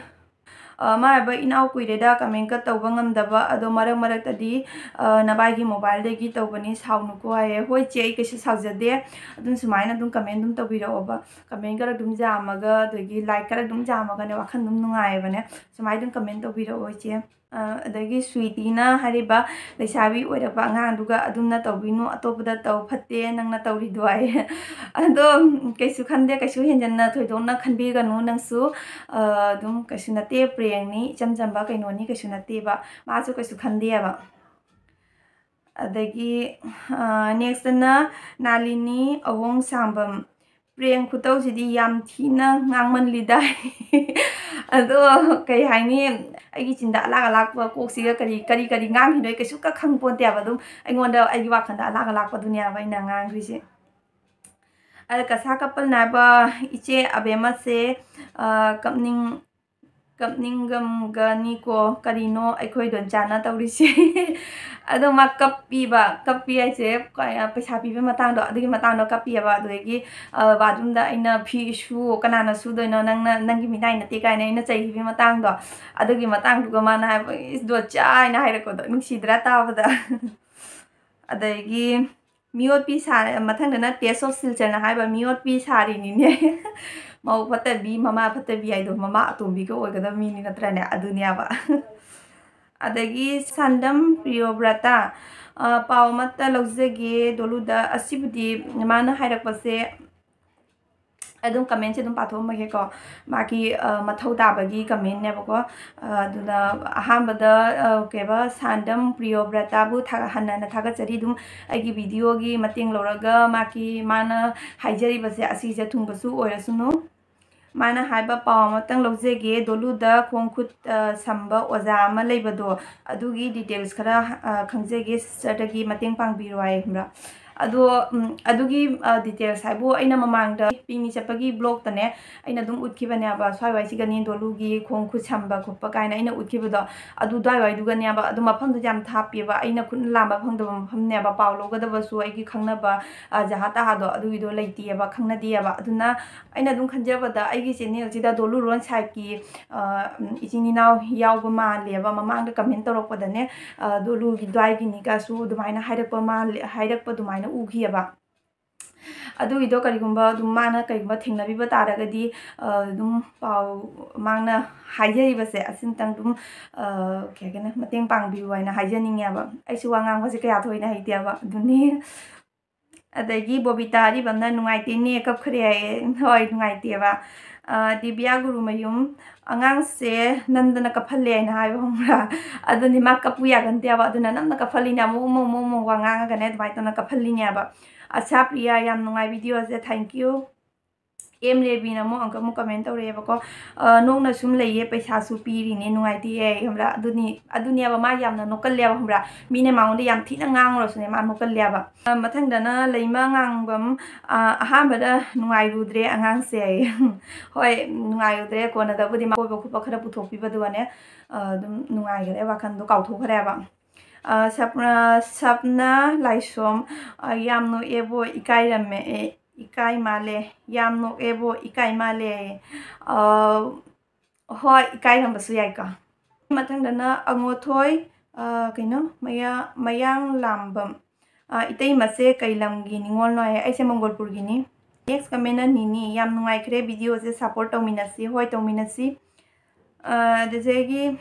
ꯑ, ꯃꯥ ꯍꯥꯏꯕ, "ꯏꯅꯥꯎ ꯀꯨꯏꯔꯦꯗ comment ꯀ ꯇꯧꯕ ꯉꯝꯗꯕ, ꯑꯗꯣ ꯃꯔꯛ ꯃꯔꯛꯇꯗꯤ, ꯑ, ꯅꯕꯥꯏꯒꯤ mobile ꯗꯒꯤ ꯇꯧꯕꯅꯤ, ꯁꯥꯎꯅꯨꯀꯣ" ꯍꯥꯏꯌꯦ꯫ ꯍꯣꯏ ꯆꯦ, ꯑꯩ ꯀꯩꯁꯨ ꯁꯥꯎꯖꯗꯦ, ꯑꯗꯨꯝ ꯁꯨꯃꯥꯏꯅ ꯑꯗꯨꯝ comment ꯑꯗꯨꯝ ꯇꯧꯕꯤꯔꯛꯑꯣꯕ꯫ Comment ꯈꯔ ꯑꯗꯨꯝ ꯌꯥꯝꯃꯒ, ꯑꯗꯒꯤ like ꯈꯔ ꯑꯗꯨꯝ ꯌꯥꯝꯃꯒꯅꯦ, ꯋꯥꯈꯜ ꯑꯗꯨꯝ ꯅꯨꯡꯉꯥꯏꯕꯅꯦ꯫ ꯁꯨꯃꯥꯏꯅ ꯑꯗꯨꯝ comment ꯇꯧꯕꯤꯔꯛꯑꯣ ꯏꯆꯦ꯫ ꯑ, ꯑꯗꯒꯤ ꯁ꯭ꯋꯤꯇꯤꯅ ꯍꯥꯏꯔꯤꯕ, "ꯂꯩꯁꯥꯕꯤ ꯑꯣꯏꯔꯛꯄ ꯑꯉꯥꯡꯗꯨꯒ ꯑꯗꯨꯝꯅ ꯇꯧꯕꯤꯅꯨ, ꯑꯇꯣꯞꯄꯗ ꯇꯧ, ꯐꯠꯇꯦ ꯅꯪꯅ ꯇꯧꯔꯤꯗꯣ" ꯍꯥꯏꯌꯦ꯫ ꯑꯗꯣ ꯀꯩꯁꯨ ꯈꯟꯗꯦ, ꯀꯩꯁꯨ ꯍꯦꯟꯖꯟꯅ ꯊꯣꯏꯗꯣꯛꯅ ꯈꯟꯕꯤꯒꯅꯨ ꯅꯪꯁꯨ꯫ ꯑ, ꯑꯗꯨꯝ ꯀꯩꯁꯨ ꯅꯠꯇꯦ, prankꯅꯤ, ꯏꯆꯝ ꯆꯝꯕ ꯀꯩꯅꯣꯅꯤ, ꯀꯩꯁꯨ ꯅꯠꯇꯦꯕ꯫ ꯃꯥꯁꯨ ꯀꯩꯁꯨ ꯈꯟꯗꯦꯕ꯫ ꯑꯗꯒꯤ, ꯑ, next ꯅ ꯅꯥꯂꯤꯅꯤ ꯑꯍꯣꯡ ꯁꯥꯡꯕꯝ꯫ "Prank ꯈꯨꯇꯧꯁꯤꯗꯤ ꯌꯥꯝ ꯊꯤꯅ ꯉꯥꯡꯃꯜꯂꯤꯗꯥꯏ?" ꯑꯗꯣ ꯀꯩ ꯍꯥꯏꯅꯤ, ꯑꯩꯒꯤ ꯆꯤꯟꯗ ꯑꯂꯥꯛ ꯑꯂꯥꯛꯄ, ꯀꯣꯛꯁꯤꯒ ꯀꯔꯤ, ꯀꯔꯤ, ꯀꯔꯤ ꯉꯥꯡꯈꯤꯗꯣꯏ ꯀꯩꯁꯨ ꯀ ꯈꯪꯄꯣꯟꯇꯦꯕ꯫ ꯑꯗꯨꯝ ꯑꯩꯉꯣꯟꯗ, ꯑꯩꯒꯤ ꯋꯥꯈꯜꯗ ꯑꯂꯥꯛ ꯑꯂꯥꯛꯄꯗꯨꯅꯦꯕ ꯑꯩꯅ ꯉꯥꯡꯈ꯭ꯔꯤꯁꯦ꯫ ꯑꯗ ꯀꯁꯥ ꯀꯄꯜꯅ ꯍꯥꯏꯕ, "ꯏꯆꯦ ꯑꯕꯦꯝꯃꯁꯦ, ꯑ, ꯀꯞꯅꯤꯡ-, ꯀꯞꯅꯤꯡꯉꯝꯒꯅꯤꯀꯣ, ꯀꯔꯤꯅꯣ ꯑꯩꯈꯣꯏ ꯗꯣꯟꯆꯥꯅ ꯇꯧꯔꯤꯁꯦ?" ꯑꯗꯣ ꯃꯥ ꯀꯞꯄꯤꯕ, ꯀꯞꯄꯤ ꯍꯥꯏꯁꯦ, ꯀ-, ꯄꯩꯁꯥ ꯄꯤꯕ ꯃꯇꯥꯡꯗꯣ, ꯑꯗꯨꯒꯤ ꯃꯇꯥꯡꯗꯣ ꯀꯞꯄꯤꯑꯕ꯫ ꯑꯗꯨꯗꯒꯤ, ꯑ, bathroomꯗ ꯑꯩꯅ, "ꯐꯤ ꯁꯨ, ꯀꯅꯥꯅ ꯁꯨꯗꯣꯏꯅꯣ? ꯅꯪꯅ, ꯅꯪꯒꯤ ꯃꯤꯅꯥꯏ ꯅꯠꯇꯦ" ꯀꯥꯏꯅ ꯑꯩꯅ ꯆꯩꯈꯤꯕꯒꯤ ꯃꯇꯥꯡꯗꯣ, ꯑꯗꯨꯒꯤ ꯃꯇꯥꯡꯗꯨꯒ ꯃꯥꯅ ꯍꯥꯏꯕ, "ꯏꯁ, ꯗꯣꯟꯆꯥ" ꯍꯥꯏꯅ ꯍꯥꯏꯔꯛꯄꯗꯣ ꯅꯨꯡꯁꯤꯗ꯭ꯔꯥ ꯇꯥꯕꯗ? ꯑꯗꯒꯤ ꯃꯤꯑꯣꯠꯄꯤ ꯁꯥ-, ꯃꯊꯪꯗꯅ Taste of Silcharꯅ ꯍꯥꯏꯕ, "ꯃꯤꯑꯣꯠꯄꯤ ꯁꯥꯔꯤꯅꯤꯅꯦ"꯫ ꯃꯧ ꯐꯠꯇꯕꯤ, ꯃꯃꯥ ꯐꯠꯇꯕꯤ ꯍꯥꯏꯗꯣ, ꯃꯃꯥ ꯑꯇꯣꯝꯕꯤꯒ ꯑꯣꯏꯒꯗꯕ ꯃꯤꯅꯤ ꯅꯠꯇ꯭ꯔꯅꯦ? ꯑꯗꯨꯅꯦꯕ꯫ ꯑꯗꯒꯤ ꯁꯥꯟꯗꯝ ꯄ꯭ꯔꯤꯌꯣꯕ꯭ꯔꯇꯥ, ꯑ, "ꯄꯥꯎ ꯑꯃꯠꯇ ꯂꯧꯖꯒꯦ ꯗꯣꯂꯨꯗ"꯫ ꯑꯁꯤꯕꯨꯗꯤ ꯃꯥꯅ ꯍꯥꯏꯔꯛꯄꯁꯦ, ꯑꯗꯨꯝ commentꯁꯦ ꯑꯗꯨꯝ ꯄꯥꯊꯣꯛꯑꯝꯃꯒꯦꯀꯣ꯫ ꯃꯥꯒꯤ, ꯑ, ꯃꯊꯧ ꯇꯥꯕꯒꯤ commentꯅꯦꯕꯀꯣ꯫ ꯑ, ꯑꯗꯨꯅ ꯑꯍꯥꯟꯕꯗ, ꯑ, ꯀꯩꯕ, ꯁꯥꯟꯗꯝ ꯄ꯭ꯔꯤꯌꯣꯕ꯭ꯔꯇꯥꯕꯨ ꯊꯥ-, ꯍꯟꯅ ꯍꯟꯅ ꯊꯥꯒꯠꯆꯔꯤ꯫ ꯑꯗꯨꯝ ꯑꯩꯒꯤ videoꯒꯤ ꯃꯇꯦꯡ ꯂꯧꯔꯒ ꯃꯥꯒꯤ, ꯃꯥꯅ ꯍꯥꯏꯖꯔꯤꯕꯁꯦ ꯑꯁꯤꯁꯦ ꯊꯨꯡꯕꯁꯨ ꯑꯣꯏꯔꯁꯅꯨ꯫ ꯃꯥꯅ ꯍꯥꯏꯕ ꯄꯥꯎ ꯑꯃꯇꯪ ꯂꯧꯖꯒꯦ, ꯗꯣꯂꯨꯗ ꯈꯣꯡ ꯈꯨꯠ, ꯑ, ꯁꯝꯕ ꯑꯣꯖꯥ ꯑꯃ ꯂꯩꯕꯗꯣ, ꯑꯗꯨꯒꯤ details ꯈꯔ, ꯑ, ꯈꯪꯖꯒꯦ, sisterꯗꯒꯤ ꯃꯇꯦꯡ ꯄꯥꯡꯕꯤꯔꯣ ꯍꯥꯏ, ꯈꯪꯕ꯭ꯔꯥ? ꯑꯗꯣ, ꯎꯝ, ꯑꯗꯨꯒꯤ, ꯑ, details ꯍꯥꯏꯕꯨ ꯑꯩꯅ ꯃꯃꯥꯡꯗ ꯄꯤꯛꯅꯤꯛ ꯆꯠꯄꯒꯤ vlogꯇꯅꯦ, ꯑꯩꯅ ꯑꯗꯨꯝ ꯎꯠꯈꯤꯕꯅꯦꯕ, ꯁ꯭ꯋꯥꯏ ꯋꯥꯏꯁꯤꯒꯅꯤ ꯗꯣꯂꯨꯒꯤ ꯈꯣꯡ ꯈꯨꯠ ꯁꯝꯕ ꯈꯣꯠꯄ ꯀꯥꯏꯅ ꯑꯩꯅ ꯎꯠꯈꯤꯕꯗꯣ, ꯑꯗꯨ ꯑꯗꯨꯋꯥꯏꯋꯥꯏꯗꯨꯒꯅꯦꯕ꯫ ꯑꯗꯨ ꯃꯐꯝꯗꯨꯗꯤ ꯌꯥꯝ ꯊꯥꯞꯄꯦꯕ, ꯑꯩꯅ ꯈꯨꯠꯅ ꯂꯥꯝꯕ ꯐꯪꯗꯕ ꯃꯐꯝꯅꯦꯕ꯫ ꯄꯥꯎ ꯂꯧꯒꯗꯕꯁꯨ ꯑꯩꯒꯤ ꯈꯪꯅꯕ, ꯑ, ꯖꯍꯥ ꯇꯍꯥꯗꯣ ꯑꯗꯨꯒꯤꯗꯣ ꯂꯩꯇꯦꯕ, ꯈꯪꯅꯗꯦꯕ꯫ ꯑꯗꯨꯅ ꯑꯩꯅ ꯑꯗꯨꯝ ꯈꯟꯖꯕꯗ ꯑꯩꯒꯤ channelꯁꯤꯗ ꯗꯣꯂꯨꯔꯣꯟ siteꯀꯤ, ꯑ, ꯎꯝ, ꯏꯆꯤꯟ ꯏꯅꯥꯎ ꯌꯥꯎꯕ ꯃꯥꯜꯂꯦꯕ꯫ ꯃꯃꯥꯡꯗ comment ꯇꯧꯔꯛꯄꯗꯅꯦ, ꯑ, ꯗꯣꯂꯨꯒꯤ ꯑꯗꯨꯋꯥꯏꯒꯤꯅꯤꯒꯁꯨ ꯑꯗꯨꯃꯥꯏꯅ ꯍꯥꯏꯔꯛꯄ ꯃꯥꯜꯂꯦ, ꯍꯥꯏꯔꯛꯄ ꯑꯗꯨꯃꯥꯏꯅ ꯎꯈꯤꯑꯕ꯫ ꯑꯗꯨꯒꯤꯗꯣ ꯀꯔꯤꯒꯨꯝꯕ ꯑꯗꯨꯝ ꯃꯥꯅ ꯀꯔꯤꯒꯨꯝꯕ ꯊꯦꯡꯅꯕꯤꯕ ꯇꯥꯔꯒꯗꯤ, ꯑ, ꯑꯗꯨꯝ ꯄꯥꯎ, ꯃꯥꯅ ꯍꯥꯏꯖꯔꯤꯕꯁꯦ ꯑꯁꯤꯝꯇꯪ ꯑꯗꯨꯝ, ꯑ, ꯀꯩ ꯍꯥꯏꯒꯅꯤ, ꯃꯇꯦꯡ ꯄꯥꯡꯕꯤꯌꯨ ꯍꯥꯏꯅ ꯍꯥꯏꯖꯅꯤꯡꯉꯦꯕ꯫ ꯑꯩꯁꯨ ꯋꯥ ꯉꯥꯡꯕꯁꯦ ꯀꯌꯥ ꯊꯣꯏꯅ ꯍꯩꯇꯦꯕ, ꯑꯗꯨꯅꯤ꯫ ꯑꯗꯒꯤ ꯕꯣꯕꯤꯇꯥ ꯑꯔꯤꯕꯝꯅ "ꯅꯨꯡꯉꯥꯏꯇꯦꯅꯦ, ꯀꯞꯈ꯭ꯔꯦ" ꯍꯥꯏꯌꯦ꯫ ꯍꯣꯏ, ꯅꯨꯡꯉꯥꯏꯇꯦꯕ꯫ ꯑ, ꯗꯤꯕꯤꯌꯥ ꯒꯨꯔꯨꯃꯌꯨꯝ, "ꯑꯉꯥꯡꯁꯦ ꯅꯝꯗꯅ ꯀꯞꯍꯜꯂꯦ" ꯍꯥꯏꯅ ꯍꯥꯏꯕ, ꯈꯪꯕ꯭ꯔꯥ? ꯑꯗꯨꯅꯤ, ꯃꯥ ꯀꯞꯄꯨ ꯌꯥꯒꯟꯗꯦꯕ, ꯑꯗꯨꯅ ꯅꯝꯅ ꯀꯞꯍꯜꯂꯤꯅꯦ, ꯑꯃꯨꯛ ꯑꯃꯨꯛ ꯑꯃꯨꯛ ꯑꯃꯨꯛ ꯋꯥ ꯉꯥꯡꯉꯒꯅꯦ ꯑꯗꯨꯃꯥꯏꯅ ꯇꯧꯅ ꯀꯞꯍꯜꯂꯤꯅꯦꯕ꯫ ꯑꯁꯥ ꯄ꯭ꯔꯤꯌꯥ, "ꯌꯥꯝ ꯅꯨꯡꯉꯥꯏ videoꯁꯦ, thank you"꯫ ꯑꯦꯝ ꯔꯦꯕꯤꯅ ꯑꯃꯨꯛ ꯑꯃꯨꯛ comment ꯇꯧꯔꯛꯑꯦꯕꯀꯣ꯫ ꯑ, "ꯅꯣꯛꯅ ꯁꯨꯝ ꯂꯩꯌꯦ, ꯄꯩꯁꯥꯁꯨ ꯄꯤꯔꯤꯅꯦ, ꯅꯨꯡꯉꯥꯏꯇꯦ" ꯍꯥꯏꯌꯦ, ꯈꯪꯕ꯭ꯔꯥ? ꯑꯗꯨꯅꯤ, ꯑꯗꯨꯅꯦꯕ ꯃꯥ ꯌꯥꯝꯅ ꯅꯣꯛꯀꯜꯂꯦꯕ, ꯈꯪꯕ꯭ꯔꯥ? ꯃꯤꯅ ꯃꯉꯣꯟꯗ ꯌꯥꯝ ꯊꯤꯅ ꯉꯥꯡꯉꯨꯔꯁꯨꯅꯦ, ꯃꯥ ꯅꯣꯛꯀꯜꯂꯦꯕ꯫ ꯑ, ꯃꯊꯪꯗꯅ ꯂꯩꯃ ꯉꯥꯡꯕꯝ, ꯑ, "ꯑꯍꯥꯟꯕꯗ ꯅꯨꯡꯉꯥꯏꯔꯨꯗ꯭ꯔꯦ ꯑꯉꯥꯡꯁꯦ" ꯍꯥꯏꯌꯦ꯫ ꯍꯣꯏ, ꯅꯨꯡꯉꯥꯏꯔꯨꯗ꯭ꯔꯦ, ꯀꯣꯟꯅꯗꯕꯨꯗꯤ ꯃꯥ ꯀꯣꯏꯕ ꯈꯣꯠꯄ ꯈꯔ ꯄꯨꯊꯣꯛꯄꯤꯕꯗꯨꯒꯅꯦ, ꯑ, ꯑꯗꯨꯝ ꯅꯨꯡꯉꯥꯏꯈ꯭ꯔꯦ, ꯋꯥꯈꯜꯗꯣ ꯀꯥꯎꯊꯣꯛꯈ꯭ꯔꯦꯕ꯫ ꯑ, ꯁꯞ-, ꯑ, ꯁꯞꯅ ꯂꯥꯏꯁꯣꯝ, ꯑ, "ꯌꯥꯝ ꯅꯣꯛꯑꯦꯕꯣ, ꯏꯀꯥꯏꯔꯝꯃꯦ, ꯑꯦ, ꯏꯀꯥꯏ ꯃꯥꯜꯂꯦ, ꯌꯥꯝ ꯅꯣꯛꯑꯦꯕꯣ, ꯏꯀꯥꯏ ꯃꯥꯜꯂꯦ" ꯍꯥꯏꯌꯦ꯫ ꯑ, ꯍꯣꯏ, ꯏꯀꯥꯏꯔꯝꯕꯁꯨ ꯌꯥꯏꯀꯣ꯫ ꯃꯊꯪꯗꯅ ꯑꯉꯣꯊꯣꯏ, ꯑ, ꯀꯩꯅꯣ, ꯃꯌꯥ-, ꯃꯌꯥꯡ ꯂꯥꯝꯕꯝ, ꯑ, "ꯏꯇꯩꯃꯁꯦ ꯀꯩ ꯂꯝꯒꯤ ꯅꯤꯉꯣꯜꯅꯣ?" ꯍꯥꯏꯌꯦ꯫ ꯑꯩꯁꯦ ꯃꯪꯒꯣꯜꯄꯨꯔꯒꯤꯅꯤ꯫ Next commentꯅ ꯅꯤꯅꯤ, "ꯌꯥꯝ ꯅꯨꯡꯉꯥꯏꯈ꯭ꯔꯦ videoꯁꯦ, support ꯇꯧꯃꯤꯟꯅꯁꯤ"꯫ ꯍꯣꯏ, ꯇꯧꯃꯤꯟꯅꯁꯤ꯫ ꯑ, ꯑꯗꯨꯗꯒꯤ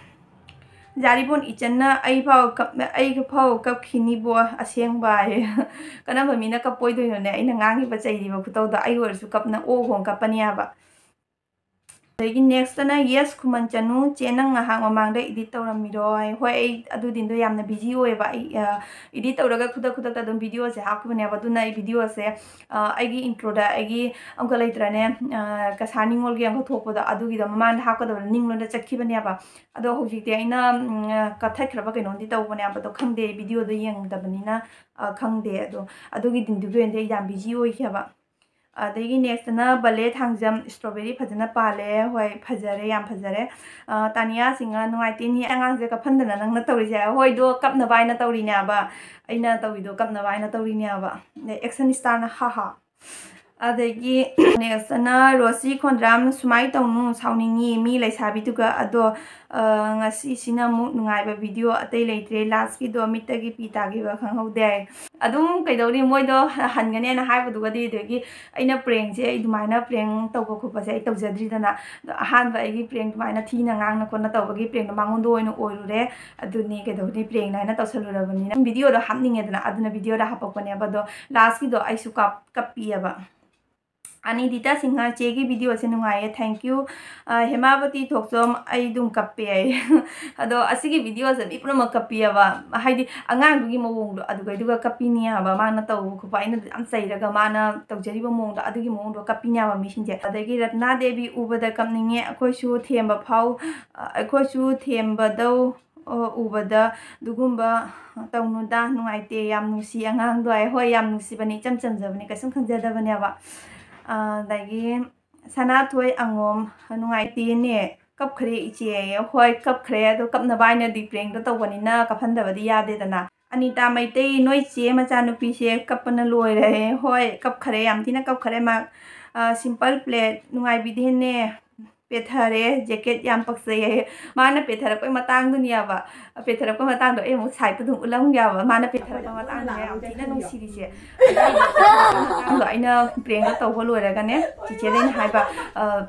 ꯖꯥꯔꯤꯕꯣꯟ ꯏꯆꯟꯅ ꯑꯩ ꯐꯥꯎ ꯀꯞ-, ꯑꯩꯒ ꯐꯥꯎ ꯀꯞꯈꯤꯅꯤꯕꯣ ꯑꯁꯦꯡꯕ ꯍꯥꯏꯌꯦ꯫ ꯀꯔꯝꯕ ꯃꯤꯅ ꯀꯞꯄꯣꯏꯗꯣꯏꯅꯣꯅꯦ? ꯑꯩꯅ ꯉꯥꯡꯉꯤꯕ ꯆꯩꯔꯤꯕ ꯈꯨꯇꯧꯗꯣ ꯑꯩ ꯑꯣꯏꯔꯁꯨ ꯀꯞꯅ ꯑꯣ ꯍꯣꯡ ꯀꯞꯄꯅꯤ ꯍꯥꯏꯕ꯫ ꯑꯗꯒꯤ ꯅꯦꯛꯁꯇꯅ ꯌꯦꯁ ꯈꯨꯃꯟ ꯆꯅꯨ, "ꯆꯦ ꯅꯪ ꯉꯥꯏꯍꯥꯛ ꯃꯃꯥꯡꯗ ꯏꯗꯤꯠ ꯇꯧꯔꯝꯃꯤꯔꯣ?" ꯍꯥꯏ꯫ ꯍꯣꯏ, ꯑꯩ ꯑꯗꯨ ꯗꯤꯟꯗꯣ ꯌꯥꯝꯅ ꯕꯤꯖꯤ ꯑꯣꯏꯌꯦꯕ꯫ ꯑꯩ, ꯑ, ꯏꯗꯤꯠ ꯇꯧꯔꯒ ꯈꯨꯗꯛ ꯈꯨꯗꯛꯇ ꯑꯗꯨꯝ ꯚꯤꯗꯤꯑꯣꯁꯦ ꯍꯥꯞꯈꯤꯕꯅꯦꯕ꯫ ꯑꯗꯨꯅ ꯑꯩ ꯚꯤꯗꯤꯑꯣꯁꯦ, ꯑ, ꯑꯩꯒꯤ ꯏꯟꯇ꯭ꯔꯣꯗ ꯑꯩꯒꯤ ꯑꯃꯨꯛꯀ ꯂꯩꯇ꯭ꯔꯅꯦ, ꯑ, ꯀꯁꯥꯔ ꯅꯤꯉꯣꯜꯒꯤ ꯑꯃꯨꯛꯀ ꯊꯣꯛꯄꯗꯣ, ꯑꯗꯨꯒꯤꯗꯣ ꯃꯃꯥꯡꯗ ꯍꯥꯞꯀꯗꯕꯗꯣ ꯅꯤꯡꯂꯣꯟꯗ ꯆꯠꯈꯤꯕꯅꯦꯕ꯫ ꯑꯗꯣ ꯍꯧꯖꯤꯛꯇꯤ ꯑꯩꯅ, ꯎꯝ, ꯀꯛꯊꯠꯈ꯭ꯔꯕ ꯀꯩꯅꯣꯝꯗꯤ ꯇꯧꯕꯅꯦꯕ꯫ ꯑꯗꯣ ꯈꯪꯗꯦ, ꯚꯤꯗꯤꯑꯣꯗꯣ ꯌꯦꯡꯗꯕꯅꯤꯅ, ꯑ, ꯈꯪꯗꯦ꯫ ꯑꯗꯣ ꯑꯗꯨꯒꯤ ꯗꯤꯟꯗꯨꯒꯤ ꯑꯣꯏꯅꯗꯤ ꯑꯩ ꯌꯥꯝ ꯕꯤꯖꯤ ꯑꯣꯏꯈꯤꯑꯕ꯫ ꯑꯗꯒꯤ ꯅꯦꯛꯁꯇꯅ ꯕꯂꯦ ꯊꯥꯡꯖꯝ, "ꯏꯁꯇ꯭ꯔꯣꯕꯦꯔꯤ ꯐꯖꯅ ꯄꯥꯜꯂꯦ"꯫ ꯍꯣꯏ, ꯐꯖꯔꯦ, ꯌꯥꯝ ꯐꯖꯔꯦ꯫ ꯑ, ꯇꯥꯅꯤꯌꯥ ꯁꯤꯡꯍ, "ꯅꯨꯡꯉꯥꯏꯇꯦꯅꯦ ꯑꯉꯥꯡꯁꯦ ꯀꯞꯍꯟꯗꯅ ꯅꯪꯅ ꯇꯧꯔꯤꯁꯦ"꯫ ꯍꯣꯏꯗꯣ ꯀꯞꯅꯕ ꯍꯥꯏꯅ ꯇꯧꯔꯤꯅꯦꯕ, ꯑꯩꯅ ꯇꯧꯔꯤꯗꯣ ꯀꯞꯅꯕ ꯍꯥꯏꯅ ꯇꯧꯔꯤꯅꯦꯕ꯫ ꯑꯗꯩ ꯑꯦꯛꯁꯟ ꯏꯁꯇꯥꯔꯅ "ꯍꯥ ꯍꯥ"꯫ ꯑꯗꯒꯤ ꯅꯦꯛꯁꯇꯅ ꯔꯣꯁꯤ ꯈꯣꯟꯗ꯭ꯔꯥꯝ, "ꯁꯨꯃꯥꯏꯅ ꯇꯧꯅꯨ, ꯁꯥꯎꯅꯤꯡꯉꯤ ꯃꯤ ꯂꯩꯁꯥꯕꯤꯗꯨꯒ"꯫ ꯑꯗꯣ, ꯑ, ꯉꯁꯤꯁꯤꯅ ꯑꯃꯨꯛ ꯅꯨꯡꯉꯥꯏꯕ ꯚꯤꯗꯤꯑꯣ ꯑꯇꯩ ꯂꯩꯇ꯭ꯔꯦ, ꯂꯥꯁꯀꯤꯗꯣ ꯃꯤꯠꯇꯒꯤ ꯄꯤ ꯇꯥꯈꯤꯕ ꯈꯪꯍꯧꯗꯦ꯫ ꯑꯗꯨꯝ ꯀꯩꯗꯧꯅꯤ, ꯃꯣꯏꯗꯣ ꯍꯟꯒꯅꯦꯅ ꯍꯥꯏꯕꯗꯨꯒꯗꯤ, ꯑꯗꯒꯤ ꯑꯩꯅ ꯄ꯭ꯔꯦꯡꯁꯦ, ꯑꯩ ꯑꯗꯨꯃꯥꯏꯅ ꯄ꯭ꯔꯦꯡ ꯇꯧꯕ ꯈꯣꯠꯄꯁꯦ ꯑꯩ ꯇꯧꯖꯗ꯭ꯔꯤꯗꯅ꯫ ꯑꯗꯣ ꯑꯍꯥꯟꯕ ꯑꯩꯒꯤ ꯄ꯭ꯔꯦꯡ ꯑꯗꯨꯃꯥꯏꯅ ꯊꯤꯅ ꯉꯥꯡꯅ ꯈꯣꯠꯅ ꯇꯧꯕꯒꯤ ꯄ꯭ꯔꯦꯡꯗꯣ ꯃꯉꯣꯟꯗ ꯑꯣꯏꯅ ꯑꯣꯏꯔꯨꯔꯦ꯫ ꯑꯗꯨꯅꯤ, ꯀꯩꯗꯧꯅꯤ, ꯄ꯭ꯔꯦꯡꯅ ꯍꯥꯏꯅ ꯇꯧꯁꯜꯂꯨꯔꯕꯅꯤꯅ ꯚꯤꯗꯤꯑꯣꯗꯣ ꯍꯥꯞꯅꯤꯡꯉꯦꯗꯅ, ꯑꯗꯨꯅ ꯚꯤꯗꯤꯑꯣꯗ ꯍꯥꯄꯛꯄꯅꯦꯕ꯫ ꯑꯗꯣ ꯂꯥꯁꯀꯤꯗꯣ ꯑꯩꯁꯨ ꯀꯞ-, ꯀꯞꯄꯤꯑꯕ꯫ ꯑꯅꯤꯗꯤꯇꯥ ꯁꯤꯡꯍ, "ꯆꯦꯒꯤ ꯚꯤꯗꯤꯑꯣꯁꯦ ꯅꯨꯡꯉꯥꯏꯌꯦ, thank you꯫ ꯑ, ꯍꯦꯃꯥꯕꯇꯤ ꯊꯣꯛꯆꯣꯝ, ꯑꯩ ꯑꯗꯨꯝ ꯀꯞꯄꯦ" ꯍꯥꯏ꯫ ꯑꯗꯣ ꯑꯁꯤꯒꯤ ꯚꯤꯗꯤꯑꯣꯁꯦ ꯃꯤ ꯄꯨꯝꯅꯃꯛ ꯀꯞꯄꯤꯑꯕ, ꯍꯥꯏꯗꯤ ꯑꯉꯥꯡꯗꯨꯒꯤ ꯃꯑꯣꯡꯗꯣ ꯑꯗꯨꯒꯩꯗꯨꯒ ꯀꯞꯄꯤꯅꯦ ꯍꯥꯏꯕ, ꯃꯥꯅ ꯇꯧꯕ ꯈꯣꯠꯄ, ꯑꯩꯅ ꯌꯥꯝ ꯆꯩꯔꯒ ꯃꯥꯅ ꯇꯧꯖꯔꯤꯕ ꯃꯑꯣꯡꯗꯣ, ꯑꯗꯨꯒꯤ ꯃꯑꯣꯡꯗꯣ ꯀꯞꯄꯤꯅꯦ ꯍꯥꯏꯕ ꯃꯤꯁꯤꯡꯁꯦ꯫ ꯑꯗꯒꯤ ꯔꯠꯅꯥ ꯗꯦꯕꯤ, "ꯎꯕꯗ ꯀꯞꯅꯤꯡꯉꯦ, ꯑꯩꯈꯣꯏꯁꯨ ꯊꯦꯝꯕ ꯐꯥꯎ, ꯑ, ꯑꯩꯈꯣꯏꯁꯨ ꯊꯦꯝꯕꯗꯧ, ꯑ, ꯎꯕꯗ ꯑꯗꯨꯒꯨꯝꯕ ꯇꯧꯅꯨꯗ, ꯅꯨꯡꯉꯥꯏꯇꯦ, ꯌꯥꯝ ꯅꯨꯡꯁꯤ ꯑꯉꯥꯡꯗꯣ" ꯍꯥꯏ꯫ ꯍꯣꯏ, ꯌꯥꯝ ꯅꯨꯡꯁꯤꯕꯅꯤ, ꯏꯆꯝ ꯆꯝꯖꯕꯅꯤ, ꯀꯩꯁꯨꯝ ꯈꯟꯖꯗꯕꯅꯦꯕ꯫ ꯑ, ꯑꯗꯒꯤ ꯁꯅꯥꯊꯣꯏ ꯑꯉꯣꯝ, "ꯅꯨꯡꯉꯥꯏꯇꯦꯅꯦ, ꯀꯞꯈ꯭ꯔꯦ ꯏꯆꯦ" ꯍꯥꯏꯌꯦ꯫ ꯍꯣꯏ, ꯀꯞꯈ꯭ꯔꯦ, ꯑꯗꯣ ꯀꯞꯅꯕ ꯍꯥꯏꯅꯗꯤ ꯄ꯭ꯔꯦꯡꯗꯣ ꯇꯧꯕꯅꯤꯅ ꯀꯞꯍꯟꯗꯕꯗꯤ ꯌꯥꯗꯦꯗꯅ꯫ ꯑꯅꯤꯇꯥ ꯃꯩꯇꯩ, "ꯅꯣꯏ ꯆꯦ ꯃꯆꯥꯅꯨꯄꯤꯁꯦ ꯀꯞꯄꯅ ꯂꯣꯏꯔꯦ"꯫ ꯍꯣꯏ, ꯀꯞꯈ꯭ꯔꯦ, ꯌꯥꯝ ꯊꯤꯅ ꯀꯞꯈ꯭ꯔꯦ ꯃꯥ꯫ ꯑ, ꯁꯤꯝꯄꯜ ꯄ꯭ꯂꯦꯠ, "ꯅꯨꯡꯉꯥꯏꯕꯤꯗꯦꯅꯦ, ꯄꯦꯊꯔꯦ, ꯖꯦꯀꯦꯠ ꯌꯥꯝ ꯄꯛꯆꯩ" ꯍꯥꯏꯌꯦ꯫ ꯃꯥꯅ ꯄꯦꯊꯔꯛꯄꯩ ꯃꯇꯥꯡꯗꯨꯅꯦꯕ꯫ ꯄꯦꯊꯔꯛꯄ ꯃꯇꯥꯡꯗꯣ ꯑꯩ ꯑꯃꯨꯛ ꯁꯥꯏꯠꯇ ꯑꯗꯨꯝ ꯎꯠꯂꯝꯒꯦꯕ꯫ ꯃꯥꯅ ꯄꯦꯊꯔꯛꯄ ꯃꯇꯥꯡꯗꯨꯅꯦ ꯌꯥꯝ ꯊꯤꯅ ꯅꯨꯡꯁꯤꯔꯤꯁꯦ꯫ ꯑꯗꯣ ꯑꯩꯅ ꯄ꯭ꯔꯦꯡꯗꯣ ꯇꯧꯕ ꯂꯣꯏꯔꯒꯅꯦ, ꯆꯤꯆꯦꯗ ꯑꯩꯅ ꯍꯥꯏꯕ,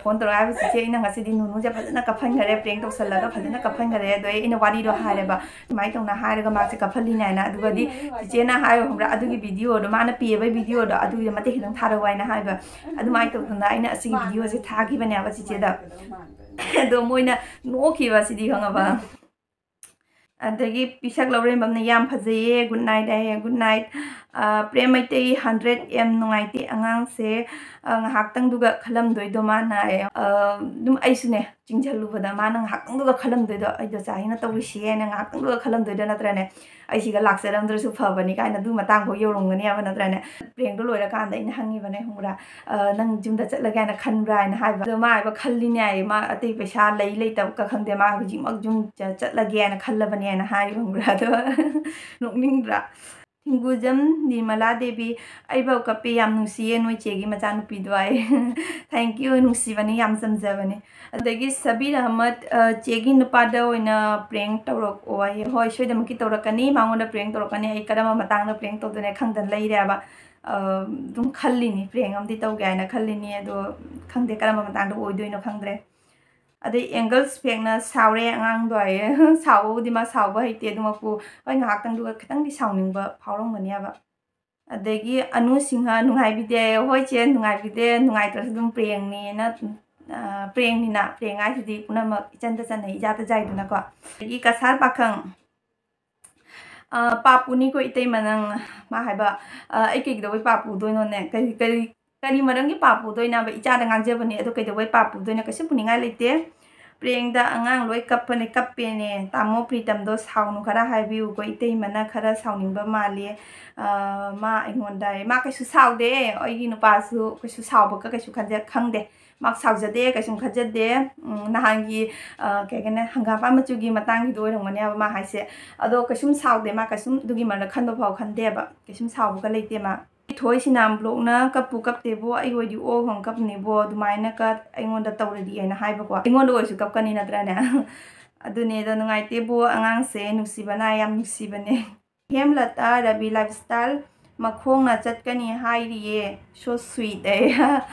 ꯐꯣꯟ ꯇꯧꯔꯒ ꯍꯥꯏꯕ, "ꯆꯤꯆꯦ, ꯑꯩꯅ ꯉꯁꯤꯗꯤ ꯅꯨꯅꯨꯁꯦ ꯐꯖꯅ ꯀꯞꯍꯟꯈꯔꯦ, ꯄ꯭ꯔꯦꯡ ꯇꯧꯁꯜꯂꯒ ꯐꯖꯅ ꯀꯞꯍꯟꯈꯔꯦ꯫ ꯑꯗꯣ ꯑꯩꯅ ꯋꯥꯔꯤꯗꯣ ꯍꯥꯏꯔꯦꯕ, ꯁꯨꯃꯥꯏꯅ ꯇꯧꯅ ꯍꯥꯏꯔꯒ ꯃꯥꯁꯦ ꯀꯞꯍꯜꯂꯤꯅꯦ" ꯍꯥꯏꯅ꯫ ꯑꯗꯨꯒꯗꯤ ꯆꯤꯆꯦꯅ ꯍꯥꯏꯕ ꯈꯪꯕ꯭ꯔꯥ, ꯑꯗꯨꯒꯤ ꯚꯤꯗꯤꯑꯣꯗꯣ, ꯃꯥꯅ ꯄꯤꯕ ꯚꯤꯗꯤꯑꯣꯗꯣ, ꯑꯗꯨꯒꯤꯗꯣ ꯃꯇꯦꯛ ꯈꯤꯇꯪ ꯊꯥꯔꯛꯑꯣ ꯍꯥꯏꯅ ꯍꯥꯏꯕ꯫ ꯑꯗꯨꯃꯥꯏꯅ ꯇꯧꯗꯅ ꯑꯩꯅ ꯑꯁꯤꯒꯤ ꯚꯤꯗꯤꯑꯣꯁꯦ ꯊꯥꯈꯤꯕꯅꯦꯕ ꯆꯤꯆꯦꯗ꯫ ꯑꯗꯣ ꯃꯣꯏꯅ ꯅꯣꯛꯈꯤꯕ ꯁꯤꯗꯤ ꯈꯪꯉꯕ꯫ ꯑꯗꯒꯤ ꯄꯤꯁꯛ ꯂꯧꯔꯦꯝꯕꯝꯅ "ꯌꯥꯝ ꯐꯖꯩꯌꯦ, good night" ꯍꯥꯏꯌꯦ꯫ Good night꯫ Prem Meitei hundred M, "ꯅꯨꯡꯉꯥꯏꯇꯦ ꯑꯉꯥꯡꯁꯦ, ꯉꯥꯏꯍꯥꯛꯇꯪꯗꯨꯒ ꯈꯜꯂꯝꯗꯣꯏꯗꯣ ꯃꯥꯅ" ꯍꯥꯏꯌꯦ꯫ ꯑꯗꯨꯝ ꯑꯩꯁꯨꯅꯦ, ꯆꯤꯡꯁꯤꯜꯂꯨꯕꯗ ꯃꯥꯅ ꯉꯥꯏꯍꯥꯛꯇꯪꯗꯨꯒ ꯈꯜꯂꯝꯗꯣꯏꯗꯣ, "ꯑꯩꯗꯣ ꯆꯥꯍꯤꯅ ꯇꯧꯔꯤꯁꯤ" ꯍꯥꯏꯅ ꯉꯥꯏꯍꯥꯛꯇꯪꯗꯨꯒ ꯈꯜꯂꯝꯗꯣꯏꯗꯣ ꯅꯠꯇ꯭ꯔꯅꯦ? "ꯑꯩ ꯁꯤꯒ ꯂꯥꯛꯆꯔꯝꯗ꯭ꯔꯁꯨ ꯐꯕꯅꯤ" ꯀꯥꯏꯅ ꯑꯗꯨ ꯃꯇꯥꯡꯐꯥꯎ ꯌꯧꯔꯝꯒꯅꯦꯕ ꯅꯠꯇ꯭ꯔꯅꯦ? ꯄ꯭ꯔꯦꯡꯗꯣ ꯂꯣꯏꯔꯀꯥꯟꯗ ꯑꯩꯅ ꯍꯪꯉꯤꯕꯅꯦ ꯈꯪꯕ꯭ꯔꯥ, "ꯅꯪ ꯌꯨꯝꯗ ꯆꯠꯂꯒꯦ ꯍꯥꯏꯅ ꯈꯟꯕ꯭ꯔꯥ?" ꯍꯥꯏꯅ ꯍꯥꯏꯕ꯫ ꯑꯗꯣ ꯃꯥ ꯍꯥꯏꯕ, "ꯈꯜꯂꯤꯅꯦ" ꯍꯥꯏꯌꯦ꯫ ꯃꯥ ꯑꯇꯩ ꯄꯩꯁꯥ ꯂꯩ ꯂꯩꯇꯕꯒ ꯈꯪꯗꯦ, ꯃꯥ ꯍꯧꯖꯤꯛꯃꯛ ꯌꯨꯝ ꯆꯠꯂꯒꯦ ꯍꯥꯏꯅ ꯈꯜꯂꯕꯅꯦ ꯍꯥꯏꯅ ꯍꯥꯏꯕ ꯈꯪꯕ꯭ꯔꯥ? ꯑꯗꯣ ꯅꯣꯛꯅꯤꯡꯗ꯭ꯔꯥ? ꯊꯤꯡꯒꯨꯖꯝ ꯅꯤꯔꯃꯂꯥ ꯗꯦꯕꯤ, "ꯑꯩꯐꯥꯎ ꯀꯞꯄꯦ, ꯌꯥꯝ ꯅꯨꯡꯁꯤꯌꯦ ꯅꯣꯏ ꯆꯦꯒꯤ ꯃꯆꯥꯅꯨꯄꯤꯗꯣ" ꯍꯥꯏ꯫ Thank you, ꯅꯨꯡꯁꯤꯕꯅꯤ, ꯌꯥꯝ ꯆꯝꯖꯕꯅꯤ꯫ ꯑꯗꯒꯤ ꯁꯕꯤꯔ ꯑꯍꯃꯗ, "ꯆꯦꯒꯤ ꯅꯨꯄꯥꯗ ꯑꯣꯏꯅ ꯄ꯭ꯔꯦꯡ ꯇꯧꯔꯛꯑꯣ" ꯍꯥꯏꯌꯦ꯫ ꯍꯣꯏ, ꯁꯣꯏꯗꯅꯃꯛꯀꯤ ꯇꯧꯔꯛꯀꯅꯤ, ꯃꯉꯣꯟꯗ ꯄ꯭ꯔꯦꯡ ꯇꯧꯔꯛꯀꯅꯤ꯫ ꯑꯩ ꯀꯔꯝꯕ ꯃꯇꯥꯡꯗ ꯄ꯭ꯔꯦꯡ ꯇꯧꯗꯣꯏꯅꯣ ꯈꯪꯗꯅ ꯂꯩꯔꯦꯕ꯫ ꯑꯗꯨꯝ ꯈꯜꯂꯤꯅꯤ, ꯄ꯭ꯔꯦꯡ ꯑꯃꯗꯤ ꯇꯧꯒꯦ ꯍꯥꯏꯅ ꯈꯜꯂꯤꯅꯤ, ꯑꯗꯣ ꯈꯪꯗꯦ ꯀꯔꯝꯕ ꯃꯇꯥꯡꯗ ꯑꯣꯏꯗꯣꯏꯅꯣ ꯈꯪꯗ꯭ꯔꯦ꯫ ꯑꯗꯩ ꯑꯦꯡꯒꯜꯁ ꯐꯦꯛꯅ "ꯁꯥꯎꯔꯦ ꯑꯉꯥꯡꯗꯣ" ꯍꯥꯏꯌꯦ꯫ ꯁꯥꯎꯕꯕꯨꯗꯤ ꯃꯥ ꯁꯥꯎꯕ ꯍꯩꯇꯦ, ꯑꯗꯨꯃꯛꯄꯨ ꯍꯣꯏ ꯉꯥꯏꯍꯥꯛꯇꯪꯗꯨꯒ ꯈꯤꯇꯪꯗꯤ ꯁꯥꯎꯅꯤꯡꯕ ꯐꯥꯎꯔꯝꯒꯅꯦꯕ꯫ ꯑꯗꯒꯤ ꯑꯅꯨ ꯁꯤꯡꯍ, "ꯅꯨꯡꯉꯥꯏꯕꯤꯗꯦ"꯫ ꯍꯣꯏ ꯆꯦ, ꯅꯨꯡꯉꯥꯏꯕꯤꯗꯦ, ꯅꯨꯡꯉꯥꯏꯇ꯭ꯔꯁꯨ ꯑꯗꯨꯝ ꯄ꯭ꯔꯦꯡꯅꯦꯅ, ꯄ꯭ꯔꯦꯡꯅꯤꯅ, ꯄ꯭ꯔꯦꯡ ꯍꯥꯏꯁꯤꯗꯤ ꯄꯨꯝꯅꯃꯛ ꯏꯆꯟꯗ ꯆꯟꯅꯩ, ꯏꯖꯥꯗ ꯖꯥꯏꯗꯅꯀꯣ꯫ ꯑꯗꯒꯤ ꯀꯁꯥꯔ ꯄꯥꯈꯪ, "ꯄꯥꯞꯄꯨꯅꯤꯀꯣ ꯏꯇꯩꯃ ꯅꯪ", ꯃꯥ ꯍꯥꯏꯕ, "ꯑꯩ ꯀꯩꯗꯧꯕꯩ ꯄꯥꯞ ꯄꯨꯗꯣꯏꯅꯣꯅꯦ? ꯀꯔꯤ, ꯀꯔꯤ, ꯀꯔꯤ ꯃꯔꯝꯒꯤ ꯄꯥꯞ ꯄꯨꯗꯣꯏꯅꯣꯕ? ꯏꯆꯥꯗ ꯉꯥꯡꯖꯕꯅꯦ, ꯑꯗꯣ ꯀꯩꯗꯧꯕꯩ ꯄꯥꯞ ꯄꯨꯗꯣꯏꯅꯣ? ꯀꯩꯁꯨ ꯄꯨꯅꯤꯡꯉꯥꯏ ꯂꯩꯇꯦ꯫ ꯄ꯭ꯔꯦꯡꯗ ꯑꯉꯥꯡ ꯂꯣꯏ ꯀꯞꯄꯅꯦ, ꯀꯞꯄꯦꯅꯦ꯫ ꯇꯥꯃꯣ ꯄ꯭ꯔꯤꯇꯝꯗꯣ ꯁꯥꯎꯅꯨ, ꯈꯔ ꯍꯥꯏꯕꯤꯌꯨꯀꯣ, ꯏꯇꯩꯃꯅ ꯈꯔ ꯁꯥꯎꯅꯤꯡꯕ ꯃꯥꯜꯂꯦ꯫ ꯃꯥ ꯑꯩꯉꯣꯟꯗ", ꯃꯥ ꯀꯩꯁꯨ ꯁꯥꯎꯗꯦ, ꯑꯩꯒꯤ ꯅꯨꯄꯥꯁꯨ ꯀꯩꯁꯨ ꯁꯥꯎꯕꯒ ꯀꯩꯁꯨ ꯈꯟꯖ-, ꯈꯪꯗꯦ꯫ ꯃꯥ ꯁꯥꯎꯖꯗꯦ, ꯀꯩꯁꯨꯝ ꯈꯟꯖꯗꯦ꯫ ꯅꯍꯥꯟꯒꯤ, ꯀꯩ ꯍꯥꯏꯒꯅꯤ, ꯍꯪꯒꯥꯝꯄꯥꯟ ꯃꯆꯨꯒꯤ ꯃꯇꯥꯡꯒꯤꯗꯣ ꯑꯣꯏꯔꯝꯒꯅꯦꯕ ꯃꯥ ꯍꯥꯏꯁꯦ꯫ ꯑꯗꯣ ꯀꯩꯁꯨꯝ ꯁꯥꯎꯗꯦ, ꯃꯥ ꯀꯩꯁꯨꯝ ꯑꯗꯨꯒꯤ ꯃꯔꯝꯗ ꯈꯟꯕ ꯐꯥꯎ ꯈꯟꯗꯦꯕ, ꯀꯩꯁꯨꯝ ꯁꯥꯎꯕꯒ ꯂꯩꯇꯦ ꯃꯥ꯫ ꯊꯣꯏ ꯁꯤꯅꯥꯝ ꯕ꯭ꯂꯣꯛꯅ "ꯀꯞꯄꯨ ꯀꯞꯇꯦꯕꯣ, ꯑꯩ ꯑꯣꯏꯗꯤ ꯑꯣ ꯍꯣꯡ ꯀꯞꯅꯦꯕꯣ, ꯑꯗꯨꯃꯥꯏꯅ ꯀ-, ꯑꯩꯉꯣꯟꯗ ꯇꯧꯔꯗꯤ" ꯍꯥꯏꯅ ꯍꯥꯏꯕꯀꯣ꯫ ꯑꯩꯉꯣꯟꯗ ꯑꯣꯏꯔꯁꯨ ꯀꯞꯀꯅꯤ ꯅꯠꯇ꯭ꯔꯅꯦ? ꯑꯗꯨꯅꯦ, ꯑꯗꯣ ꯅꯨꯡꯉꯥꯏꯇꯦꯕꯨ, ꯑꯉꯥꯡꯁꯦ ꯅꯨꯡꯁꯤꯕꯅ ꯌꯥꯝ ꯅꯨꯡꯁꯤꯕꯅꯦ꯫ ꯍꯦꯝꯂꯇꯥ ꯔꯕꯤ ꯂꯥꯏꯐꯁ꯭ꯇꯥꯏꯜ ꯃꯈꯣꯡꯅ ꯆꯠꯀꯅꯤ ꯍꯥꯏꯔꯤꯌꯦ꯫ So sweet ꯑꯦ꯫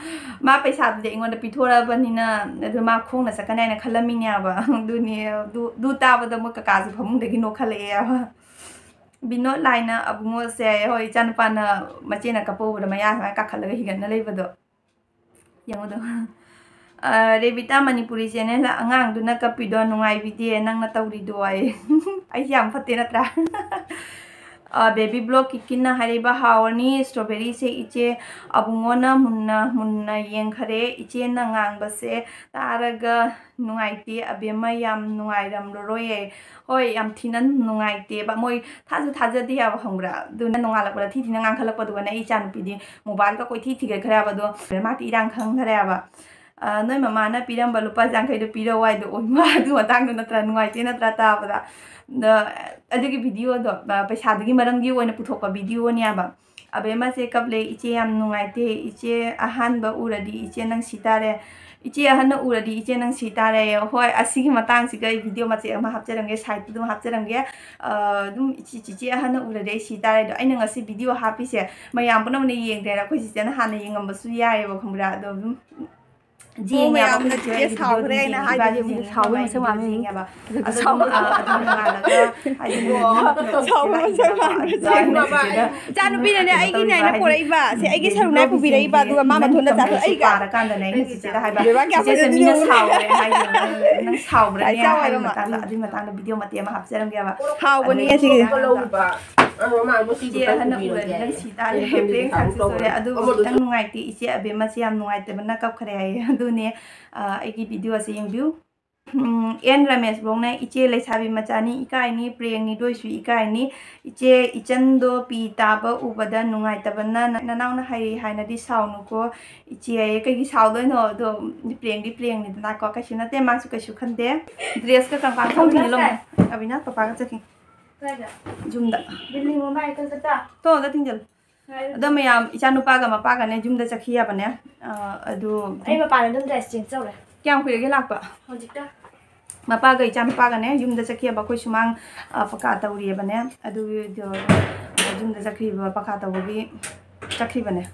ꯃꯥ ꯄꯩꯁꯥꯗꯨꯗꯤ ꯑꯩꯉꯣꯟꯗ ꯄꯤꯊꯣꯔꯛꯑꯕꯅꯤꯅ, ꯑꯗꯨ ꯃꯥ ꯈꯣꯡꯅ ꯆꯠꯀꯅꯤ ꯍꯥꯏꯅ ꯈꯜꯂꯝꯃꯤꯅꯦꯕ꯫ ꯑꯗꯨꯅꯦ, ꯑꯗꯨ, ꯑꯗꯨ ꯇꯥꯕꯗ ꯃꯣꯏ ꯀꯀꯥꯁꯨ ꯐꯃꯨꯡꯗꯒꯤ ꯅꯣꯛꯈꯠꯂꯛꯑꯦꯕ꯫ ꯕꯤꯅꯣꯗ ꯂꯥꯏꯅ ꯑꯕꯨꯡꯉꯣꯁꯦ, ꯍꯣꯏ, ꯏꯆꯥꯅꯨꯄꯥꯅ ꯃꯆꯦꯅ ꯀꯞꯄ ꯎꯕꯗ ꯃꯌꯥ ꯁꯨꯃꯥꯏꯅ ꯀꯥꯈꯠꯂꯒ ꯍꯤꯒꯠꯅ ꯂꯩꯕꯗꯣ꯫ ꯌꯦꯡꯉꯨꯗꯣ꯫ ꯑ, ꯔꯦꯕꯤꯇꯥ ꯃꯅꯤꯄꯨꯔꯤ ꯆꯦꯅꯦꯜ ꯑꯉꯥꯡꯗꯨꯅ ꯀꯞꯄꯤꯗꯣ ꯅꯨꯡꯉꯥꯏꯕꯤꯗꯦ ꯅꯪꯅ ꯇꯧꯔꯤꯗꯣ ꯍꯥꯏ꯫ ꯑꯩꯁꯦ ꯌꯥꯝ ꯐꯠꯇꯦ ꯅꯠꯇ꯭ꯔꯥ? ꯑ, ꯕꯦꯕꯤ ꯕ꯭ꯂꯣꯛ ꯀꯤꯛꯀꯤꯟꯅ ꯍꯥꯏꯔꯤꯕ ꯍꯥꯎꯔꯅꯤ ꯁ꯭ꯇ꯭ꯔꯣꯕꯦꯔꯤꯁꯦ ꯏꯆꯦ ꯑꯕꯨꯡꯉꯣꯅ ꯃꯨꯟꯅ ꯃꯨꯟꯅ ꯌꯦꯡꯈꯔꯦ꯫ ꯏꯆꯦꯅ ꯉꯥꯡꯕꯁꯦ ꯇꯥꯔꯒ ꯅꯨꯡꯉꯥꯏꯇꯦ꯫ ꯑꯕꯦꯝꯃ ꯌꯥꯝ ꯅꯨꯡꯉꯥꯏꯔꯝꯂꯔꯣꯏꯌꯦ꯫ ꯍꯣꯏ, ꯌꯥꯝ ꯊꯤꯅ ꯅꯨꯡꯉꯥꯏꯇꯦꯕ꯫ ꯃꯣꯏ ꯊꯥꯁꯨ ꯊꯥꯖꯗꯦ ꯍꯥꯏꯕ, ꯈꯪꯕ꯭ꯔꯥ? ꯑꯗꯨꯅ ꯅꯣꯡꯉꯥꯜꯂꯛꯄꯗ ꯊꯤ ꯊꯤꯅ ꯉꯥꯡꯈꯠꯂꯛꯄꯗꯨꯒꯅꯦ ꯑꯩ ꯏꯆꯥꯅꯨꯄꯤꯗꯤ ꯃꯣꯕꯥꯏꯜꯒ ꯀꯣꯏꯊꯤ ꯊꯤꯒꯠꯈ꯭ꯔꯦ ꯍꯥꯏꯕ꯫ ꯑꯗꯣ ꯃꯥꯗꯤ ꯏꯔꯥꯡ ꯈꯪꯈ꯭ꯔꯦ ꯍꯥꯏꯕ꯫ ꯑ, ꯅꯣꯏ ꯃꯃꯥꯅ ꯄꯤꯔꯝꯕ ꯂꯨꯄꯥ ꯌꯥꯡꯈꯩꯗꯣ ꯄꯤꯔꯛꯑꯣ ꯍꯥꯏꯗꯣ ꯑꯣꯏ ꯃꯥ꯫ ꯑꯗꯨ ꯃꯇꯥꯡꯗꯣ ꯅꯠꯇ꯭ꯔꯥ ꯅꯨꯡꯉꯥꯏꯇꯦ ꯅꯠꯇ꯭ꯔꯥ ꯇꯥꯕꯗ? ꯑꯗꯣ ꯑꯗꯨꯒꯤ ꯚꯤꯗꯤꯑꯣꯗꯣ, ꯑ, ꯄꯩꯁꯥꯗꯨꯒꯤ ꯃꯔꯝꯒꯤ ꯑꯣꯏꯅ ꯄꯨꯊꯣꯛꯄ ꯚꯤꯗꯤꯑꯣꯅꯦꯕ꯫ ꯑꯕꯦꯝꯃꯁꯦ ꯀꯞꯂꯦ, "ꯏꯆꯦ ꯌꯥꯝ ꯅꯨꯡꯉꯥꯏꯇꯦ, ꯏꯆꯦ ꯑꯍꯥꯟꯕ ꯎꯔꯗꯤ ꯏꯆꯦ ꯅꯪ ꯁꯤ ꯇꯥꯔꯦ, ꯏꯆꯦ ꯑꯍꯟꯅ ꯎꯔꯗꯤ ꯏꯆꯦ ꯅꯪ ꯁꯤ ꯇꯥꯔꯦ"꯫ ꯍꯣꯏ, ꯑꯁꯤꯒꯤ ꯃꯇꯥꯡꯁꯤꯒ ꯑꯩ ꯚꯤꯗꯤꯑꯣ ꯃꯆꯦꯠ ꯑꯃ ꯍꯥꯞꯆꯔꯝꯒꯦ, ꯁꯥꯏꯠꯇ ꯑꯗꯨꯝ ꯍꯥꯞꯆꯔꯝꯒꯦ꯫ ꯑ, ꯑꯗꯨꯝ ꯏꯆꯦ, ꯆꯤꯆꯦ ꯑꯍꯟꯅ ꯎꯔꯗꯤ ꯑꯩ ꯁꯤ ꯇꯥꯔꯦ꯫ ꯑꯗꯣ ꯑꯩꯅ ꯉꯁꯤ ꯚꯤꯗꯤꯑꯣ ꯍꯥꯞꯄꯤꯁꯦ ꯃꯌꯥꯝ ꯄꯨꯝꯅꯃꯛꯅ ꯌꯦꯡꯗꯦꯅ ꯑꯩꯈꯣꯏ ꯆꯤꯆꯦꯅ ꯍꯥꯟꯅ ꯌꯦꯡꯉꯝꯕꯁꯨ ꯌꯥꯏꯑꯕ, ꯈꯪꯕ꯭ꯔꯥ? ꯑꯗꯣ ꯑꯗꯨꯝ ꯌꯦꯡꯉꯦ ꯃꯌꯥꯝꯅ ꯑꯩꯈꯣꯏ ꯆꯤꯆꯦ ꯆꯤꯆꯦ ꯍꯣꯏ ꯁꯥꯎꯈ꯭ꯔꯦ, ꯚꯤꯗꯤꯑꯣꯗꯨꯗꯤ ꯑꯩꯅ ꯌꯦꯡꯉꯦ, ꯍꯥꯏꯗꯨꯗꯤ ꯏꯕꯥꯅꯤ ꯍꯧꯖꯤꯛ ꯌꯦꯡꯉꯦ, ꯁꯥꯎꯕꯩ ꯃꯌꯥꯝ ꯃꯁꯛ ꯃꯌꯥꯝ ꯌꯦꯡꯉꯦ꯫ ꯌꯦꯡꯉꯦꯕ꯫ ꯍꯧꯖꯤꯛ ꯑꯗꯨꯝ, ꯁꯥꯎꯕ ꯑ, ꯑꯗꯨꯝ ꯅꯣꯡꯉꯥꯜꯂꯒ ꯍꯥꯏꯗꯤ ꯁꯥꯎꯕ ꯃꯁꯛ ꯃꯌꯥꯝ ꯑꯗꯨꯃꯥꯏꯅ ꯌꯦꯡꯉꯦ꯫ ꯆꯤꯆꯦꯗ ꯏꯆꯥꯅꯨꯄꯤꯅꯅꯦ ꯀꯩꯅꯣ ꯑꯩꯒꯤꯅꯦ ꯇꯧꯔꯤꯕ ꯍꯥꯏꯅ ꯍꯥꯏꯗꯤ ꯄꯣꯔꯛꯏꯕ꯫ ꯁꯦ, ꯑꯩꯒꯤ ꯁꯔꯨꯛꯅꯦ ꯚꯤꯗꯤꯑꯣ ꯄꯨꯕꯤꯔꯛꯏꯕ, ꯑꯗꯨꯒ ꯃꯥ ꯃꯊꯣꯟꯗ ꯅꯪ ꯆꯥꯊꯣꯛ-, ꯀꯃꯦꯟꯁꯨ ꯑꯩꯒ꯫ ꯄꯥꯔꯀꯥꯟꯗꯅꯦ ꯑꯩꯅ ꯆꯤꯆꯦꯗ ꯍꯥꯏꯕ, ꯕꯦꯕꯥ ꯀꯌꯥ "ꯆꯤꯆꯦ, ꯁꯦ, ꯃꯤꯅ ꯐꯖꯗꯣꯏꯅꯣ ꯁꯥꯎꯔꯦ ꯍꯥꯏꯗꯣ, ꯅꯪ ꯁꯥꯎꯕ꯭ꯔꯅꯦ?" ꯇꯥꯏ ꯆꯥꯎ ꯍꯥꯏꯕ ꯍꯥꯏꯔꯣ ꯃꯥ꯫ ꯃꯇꯥꯡꯗ, ꯑꯗꯨꯒꯤ ꯃꯇꯥꯡꯗ ꯚꯤꯗꯤꯑꯣ ꯃꯇꯦꯛ ꯑꯃ ꯍꯥꯞꯆꯔꯝꯒꯦꯕ꯫ ꯍꯥꯎꯕꯅꯤ ꯑꯗꯨꯒꯤ ꯁꯤꯒꯤ꯫ ꯃꯇꯥꯡꯗ ꯏꯆꯦ ꯑꯍꯟꯅ ꯎꯔꯗꯤ ꯅꯪ ꯁꯤ ꯇꯥꯔꯦ꯫ ꯄ꯭ꯔꯦꯡ ꯁꯛꯁꯦꯁ ꯑꯣꯏꯔꯦ꯫ ꯑꯗꯨꯕꯨ ꯈꯤꯇꯪ ꯅꯨꯡꯉꯥꯏꯇꯦ, ꯏꯆꯦ ꯑꯕꯦꯝꯃꯁꯦ ꯌꯥꯝ ꯅꯨꯡꯉꯥꯏꯇꯕꯅ ꯀꯞꯈ꯭ꯔꯦ ꯍꯥꯏꯌꯦ꯫ ꯑꯗꯨꯅꯦ, ꯑ, ꯑꯩꯒꯤ ꯚꯤꯗꯤꯑꯣ ꯑꯁꯦ ꯌꯦꯡꯕꯤꯌꯨ꯫ ꯎꯝ, ꯑꯦꯟ ꯔꯃꯦꯁ ꯕ꯭ꯂꯣꯛꯅ, "ꯏꯆꯦ ꯂꯩꯁꯥꯕꯤ ꯃꯆꯥꯅꯤ, ꯏꯀꯥꯏꯅꯤ, ꯄ꯭ꯔꯦꯡꯅꯤ, ꯗꯣꯏꯁꯨ ꯏꯀꯥꯏꯅꯤ꯫ ꯏꯆꯦ, ꯏꯆꯟꯗꯣ ꯄꯤ ꯇꯥꯕ ꯎꯕꯗ ꯅꯨꯡꯉꯥꯏꯇꯕꯅ ꯅ-, ꯅꯅꯥꯎꯅ ꯍꯥꯏꯔꯤ ꯍꯥꯏꯅꯗꯤ ꯁꯥꯎꯅꯨꯀꯣ꯫ ꯏꯆꯦ" ꯍꯥꯏꯌꯦ꯫ ꯀꯩꯒꯤ ꯁꯥꯎꯗꯣꯏꯅꯣ? ꯑꯗꯣ ꯄ꯭ꯔꯦꯡꯗꯤ ꯄ꯭ꯔꯦꯡꯅꯤꯗꯅꯀꯣ, ꯀꯩꯁꯨ ꯅꯠꯇꯦ, ꯃꯥꯁꯨ ꯀꯩꯁꯨ ꯈꯟꯗꯦ꯫ ꯗ꯭ꯔꯦꯁꯀ ꯀꯪꯐꯥ ꯈꯪꯗꯦ ꯂꯣꯡꯉꯦ꯫ ꯑꯕꯤꯅꯥꯁ ꯄꯄꯥꯒ ꯆꯠꯈꯤ꯫ ꯀꯥꯏꯗ? ꯌꯨꯝꯗ꯫ ꯕꯤꯜꯗꯤꯡ ꯃꯃꯥꯏ ꯀꯟ ꯆꯠꯇ? ꯊꯣꯡꯗ ꯊꯤꯡꯖꯤꯜꯂꯨ꯫ ꯉꯥꯏꯌꯨ꯫ ꯑꯗꯣ ꯃꯌꯥꯝ, ꯏꯆꯥꯅꯨꯄꯥꯒ ꯃꯄꯥꯒꯅꯦ ꯌꯨꯝꯗ ꯆꯠꯈꯤ ꯍꯥꯏꯕꯅꯦ꯫ ꯑ, ꯑꯗꯨ ꯑꯩ ꯃꯄꯥꯟꯗ ꯑꯗꯨꯝ ꯗ꯭ꯔꯦꯁ ꯆꯦꯟꯖ ꯇꯧꯔꯦ꯫ ꯀꯌꯥꯝ ꯀꯨꯏꯔꯒꯦ ꯂꯥꯛꯄ? ꯍꯧꯖꯤꯛꯇ꯫ ꯃꯄꯥꯒ ꯏꯆꯥꯅꯨꯄꯥꯒꯅꯦ ꯌꯨꯝꯗ ꯆꯠꯈꯤꯑꯕ꯫ ꯑꯩꯈꯣꯏ ꯁꯨꯃꯥꯡ, ꯑ, ꯄꯀꯥ ꯇꯧꯔꯤꯑꯕꯅꯦ꯫ ꯑꯗꯨꯒꯤꯗꯣ ꯌꯨꯝꯗ ꯆꯠꯈꯤꯕ, ꯄꯀꯥ ꯇꯧꯕꯒꯤ ꯆꯠꯈꯤꯕꯅꯦ꯫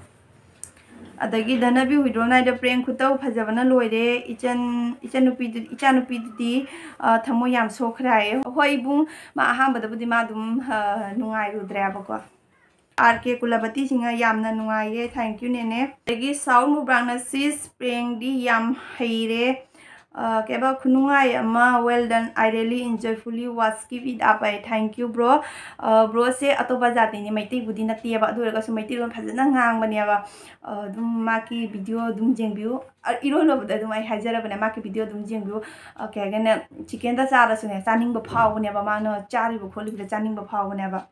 ꯑꯗꯒꯤ ꯙꯅꯕꯤ ꯍꯨꯏꯗ꯭ꯔꯣꯝ ꯅꯥꯏꯗ ꯄ꯭ꯔꯦꯡ ꯈꯨꯇꯧ ꯐꯖꯕꯅ ꯂꯣꯏꯔꯦ꯫ ꯏꯆꯟ, ꯏꯆꯟꯅꯨꯄꯤꯗꯨ-, ꯏꯆꯥꯅꯨꯄꯤꯗꯨꯗꯤ, ꯑ, ꯊꯃꯣꯏ ꯌꯥꯝ ꯁꯣꯛꯈ꯭ꯔꯦ ꯍꯥꯏꯌꯦ꯫ ꯍꯣꯏ ꯏꯕꯨꯡ, ꯃꯥ ꯑꯍꯥꯟꯕꯗꯕꯨꯗꯤ ꯃꯥ ꯑꯗꯨꯝ, ꯑ, ꯅꯨꯡꯉꯥꯏꯔꯨꯗ꯭ꯔꯦꯕꯀꯣ꯫ ꯑꯥꯔ ꯀꯦ ꯀꯨꯂꯕꯇꯤꯁꯤꯡꯅ ꯌꯥꯝꯅ ꯅꯨꯡꯉꯥꯏꯌꯦ, thank you ꯅꯦꯅꯦ꯫ ꯑꯗꯒꯤ ꯁꯥꯎ ꯃꯨꯕ꯭ꯔꯥꯡꯅ sis ꯄ꯭ꯔꯦꯡꯗꯤ ꯌꯥꯝ ꯍꯩꯔꯦ꯫ ꯑ, ꯀꯩꯕ ꯈꯨꯅꯨꯡꯉꯥꯏ ꯑꯃ, well done, I really enjoy fully watch, keep it up, I thank you bro꯫ ꯑ, bro ꯁꯦ ꯑꯇꯣꯞꯄ ꯖꯥꯇꯤꯅꯤ, ꯃꯩꯇꯩꯕꯨꯗꯤ ꯅꯠꯇꯦꯕ, ꯑꯗꯨ ꯑꯣꯏꯔꯒꯁꯨ ꯃꯩꯇꯩꯂꯣꯟ ꯐꯖꯅ ꯉꯥꯡꯕꯅꯦꯕ꯫ ꯑ, ꯑꯗꯨꯝ ꯃꯥꯒꯤ video ꯑꯗꯨꯝ ꯌꯦꯡꯕꯤꯌꯨ꯫ ꯑ, ꯏꯔꯣꯏ ꯂꯣꯏꯕꯗ ꯑꯗꯨꯝ ꯑꯩ ꯍꯥꯏꯖꯔꯕꯅꯦ, ꯃꯥꯒꯤ video ꯑꯗꯨꯝ ꯌꯦꯡꯕꯤꯌꯨ꯫ ꯑ, ꯀꯩ ꯍꯥꯏꯒꯅꯦ, chickenꯗ ꯆꯥꯔꯁꯨꯅꯦ ꯆꯥꯅꯤꯡꯕ ꯐꯥꯎꯕꯅꯦꯕ, ꯃꯥꯅ ꯆꯥꯔꯤꯕ ꯈꯣꯠꯂꯤꯕꯗ ꯆꯥꯅꯤꯡꯕ ꯐꯥꯎꯕꯅꯦꯕ꯫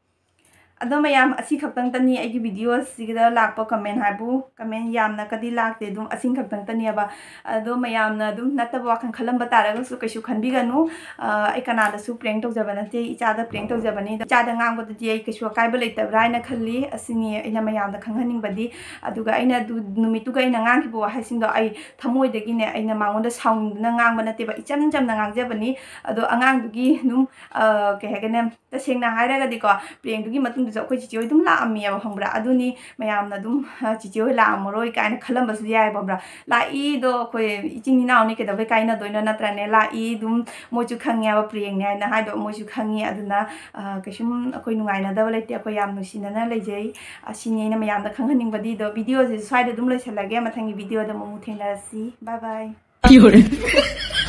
ꯑꯗꯣ ꯃꯌꯥꯝ, ꯑꯁꯤ ꯈꯛꯇꯪꯇꯅꯤ ꯑꯩꯒꯤ videoꯁꯤꯗ ꯂꯥꯛꯄ comment ꯍꯥꯏꯕꯨ꯫ Comment ꯌꯥꯝꯅ ꯀꯗꯤ ꯂꯥꯛꯇꯦ, ꯑꯗꯨꯝ ꯑꯁꯤ ꯈꯛꯇꯪꯇꯅꯦꯕ꯫ ꯑꯗꯣ ꯃꯌꯥꯝꯅ ꯑꯗꯨꯝ ꯅꯠꯇꯕ ꯋꯥꯈꯜ ꯈꯜꯂꯝꯕ ꯇꯥꯔꯒꯁꯨ ꯀꯩꯁꯨ ꯈꯟꯕꯤꯒꯅꯨ꯫ ꯑ, ꯑꯩ ꯀꯅꯥꯗꯁꯨ prank ꯇꯧꯖꯕ ꯅꯠꯇꯦ, ꯏꯆꯥꯗ prank ꯇꯧꯖꯕꯅꯤ꯫ ꯏꯆꯥꯗ ꯉꯥꯡꯕꯗꯗꯤ ꯑꯩ ꯀꯩꯁꯨ ꯑꯀꯥꯏꯕ ꯂꯩꯇꯕ꯭ꯔꯥ ꯍꯥꯏꯅ ꯈꯜꯂꯤ꯫ ꯑꯁꯤꯅꯤ ꯑꯩꯅ ꯃꯌꯥꯝꯗ ꯈꯪꯍꯟꯅꯤꯡꯕꯗꯤ꯫ ꯑꯗꯨꯒ ꯑꯩꯅ ꯑꯗꯨ ꯅꯨꯃꯤꯠꯇꯨꯒ ꯑꯩꯅ ꯉꯥꯡꯈꯤꯕ ꯋꯥꯍꯩꯁꯤꯡꯗꯣ ꯑꯩ ꯊꯃꯣꯏꯗꯒꯤꯅꯦ, ꯑꯩꯅ ꯃꯉꯣꯟꯗ ꯁꯥꯎꯅꯤꯡꯗꯅ ꯉꯥꯡꯕ ꯅꯠꯇꯦꯕ, ꯏꯆꯝ ꯆꯝꯅ ꯉꯥꯡꯖꯕꯅꯤ꯫ ꯑꯗꯣ ꯑꯉꯥꯡꯗꯨꯒꯤ ꯑꯗꯨꯝ, ꯑ, ꯀꯩ ꯍꯥꯏꯒꯅꯤ, ꯇꯁꯦꯡꯅ ꯍꯥꯏꯔꯒꯗꯤꯀꯣ, ꯄ꯭ꯔꯦꯡꯗꯨꯒꯤ ꯃꯇꯨꯡꯗꯁꯨ ꯑꯩꯈꯣꯏ ꯆꯤꯆꯦ ꯍꯣꯏ ꯑꯗꯨꯝ ꯂꯥꯛꯑꯝꯃꯦꯕ, ꯈꯪꯕ꯭ꯔꯥ? ꯑꯗꯨꯅꯤ ꯃꯌꯥꯝꯅ ꯑꯗꯨꯝ, "ꯑ, ꯆꯤꯆꯦ ꯍꯣꯏ ꯂꯥꯛꯑꯝꯃꯔꯣꯏ" ꯀꯥꯏꯅ ꯈꯜꯂꯝꯕꯁꯨ ꯌꯥꯏꯑꯕ, ꯈꯪꯕ꯭ꯔꯥ? ꯂꯥꯛꯏꯗꯣ ꯑꯩꯈꯣꯏ ꯏꯆꯤꯟ ꯏꯅꯥꯎꯅꯤ, ꯀꯩꯗꯧꯕꯩ ꯀꯥꯏꯅꯗꯣꯏꯅꯣ, ꯅꯠꯇ꯭ꯔꯅꯦ? ꯂꯥꯛꯏ ꯑꯗꯨꯝ, ꯃꯣꯏꯁꯨ ꯈꯪꯉꯦꯕ ꯄ꯭ꯔꯦꯡꯅꯦ ꯍꯥꯏꯅ ꯍꯥꯏꯗꯣ, ꯃꯣꯏꯁꯨ ꯈꯪꯉꯦ꯫ ꯑꯗꯨꯅ, ꯑ, ꯀꯩꯁꯨꯝ ꯑꯩꯈꯣꯏ ꯅꯨꯡꯉꯥꯏꯅꯗꯕ ꯂꯩꯇꯦ, ꯑꯩꯈꯣꯏ ꯌꯥꯝ ꯅꯨꯡꯁꯤꯅꯅ ꯂꯩꯖꯩ꯫ ꯑꯁꯤꯅꯤ ꯑꯩꯅ ꯃꯌꯥꯝꯗ ꯈꯪꯍꯟꯅꯤꯡꯕꯗꯤ꯫ ꯑꯗꯣ videoꯁꯤꯁꯨ ꯁ꯭ꯋꯥꯏꯗ ꯑꯗꯨꯝ ꯂꯣꯏꯁꯤꯜꯂꯒꯦ, ꯃꯊꯪꯒꯤ videoꯗ ꯑꯃꯨꯛ ꯊꯦꯡꯅꯔꯁꯤ꯫ Bye bye.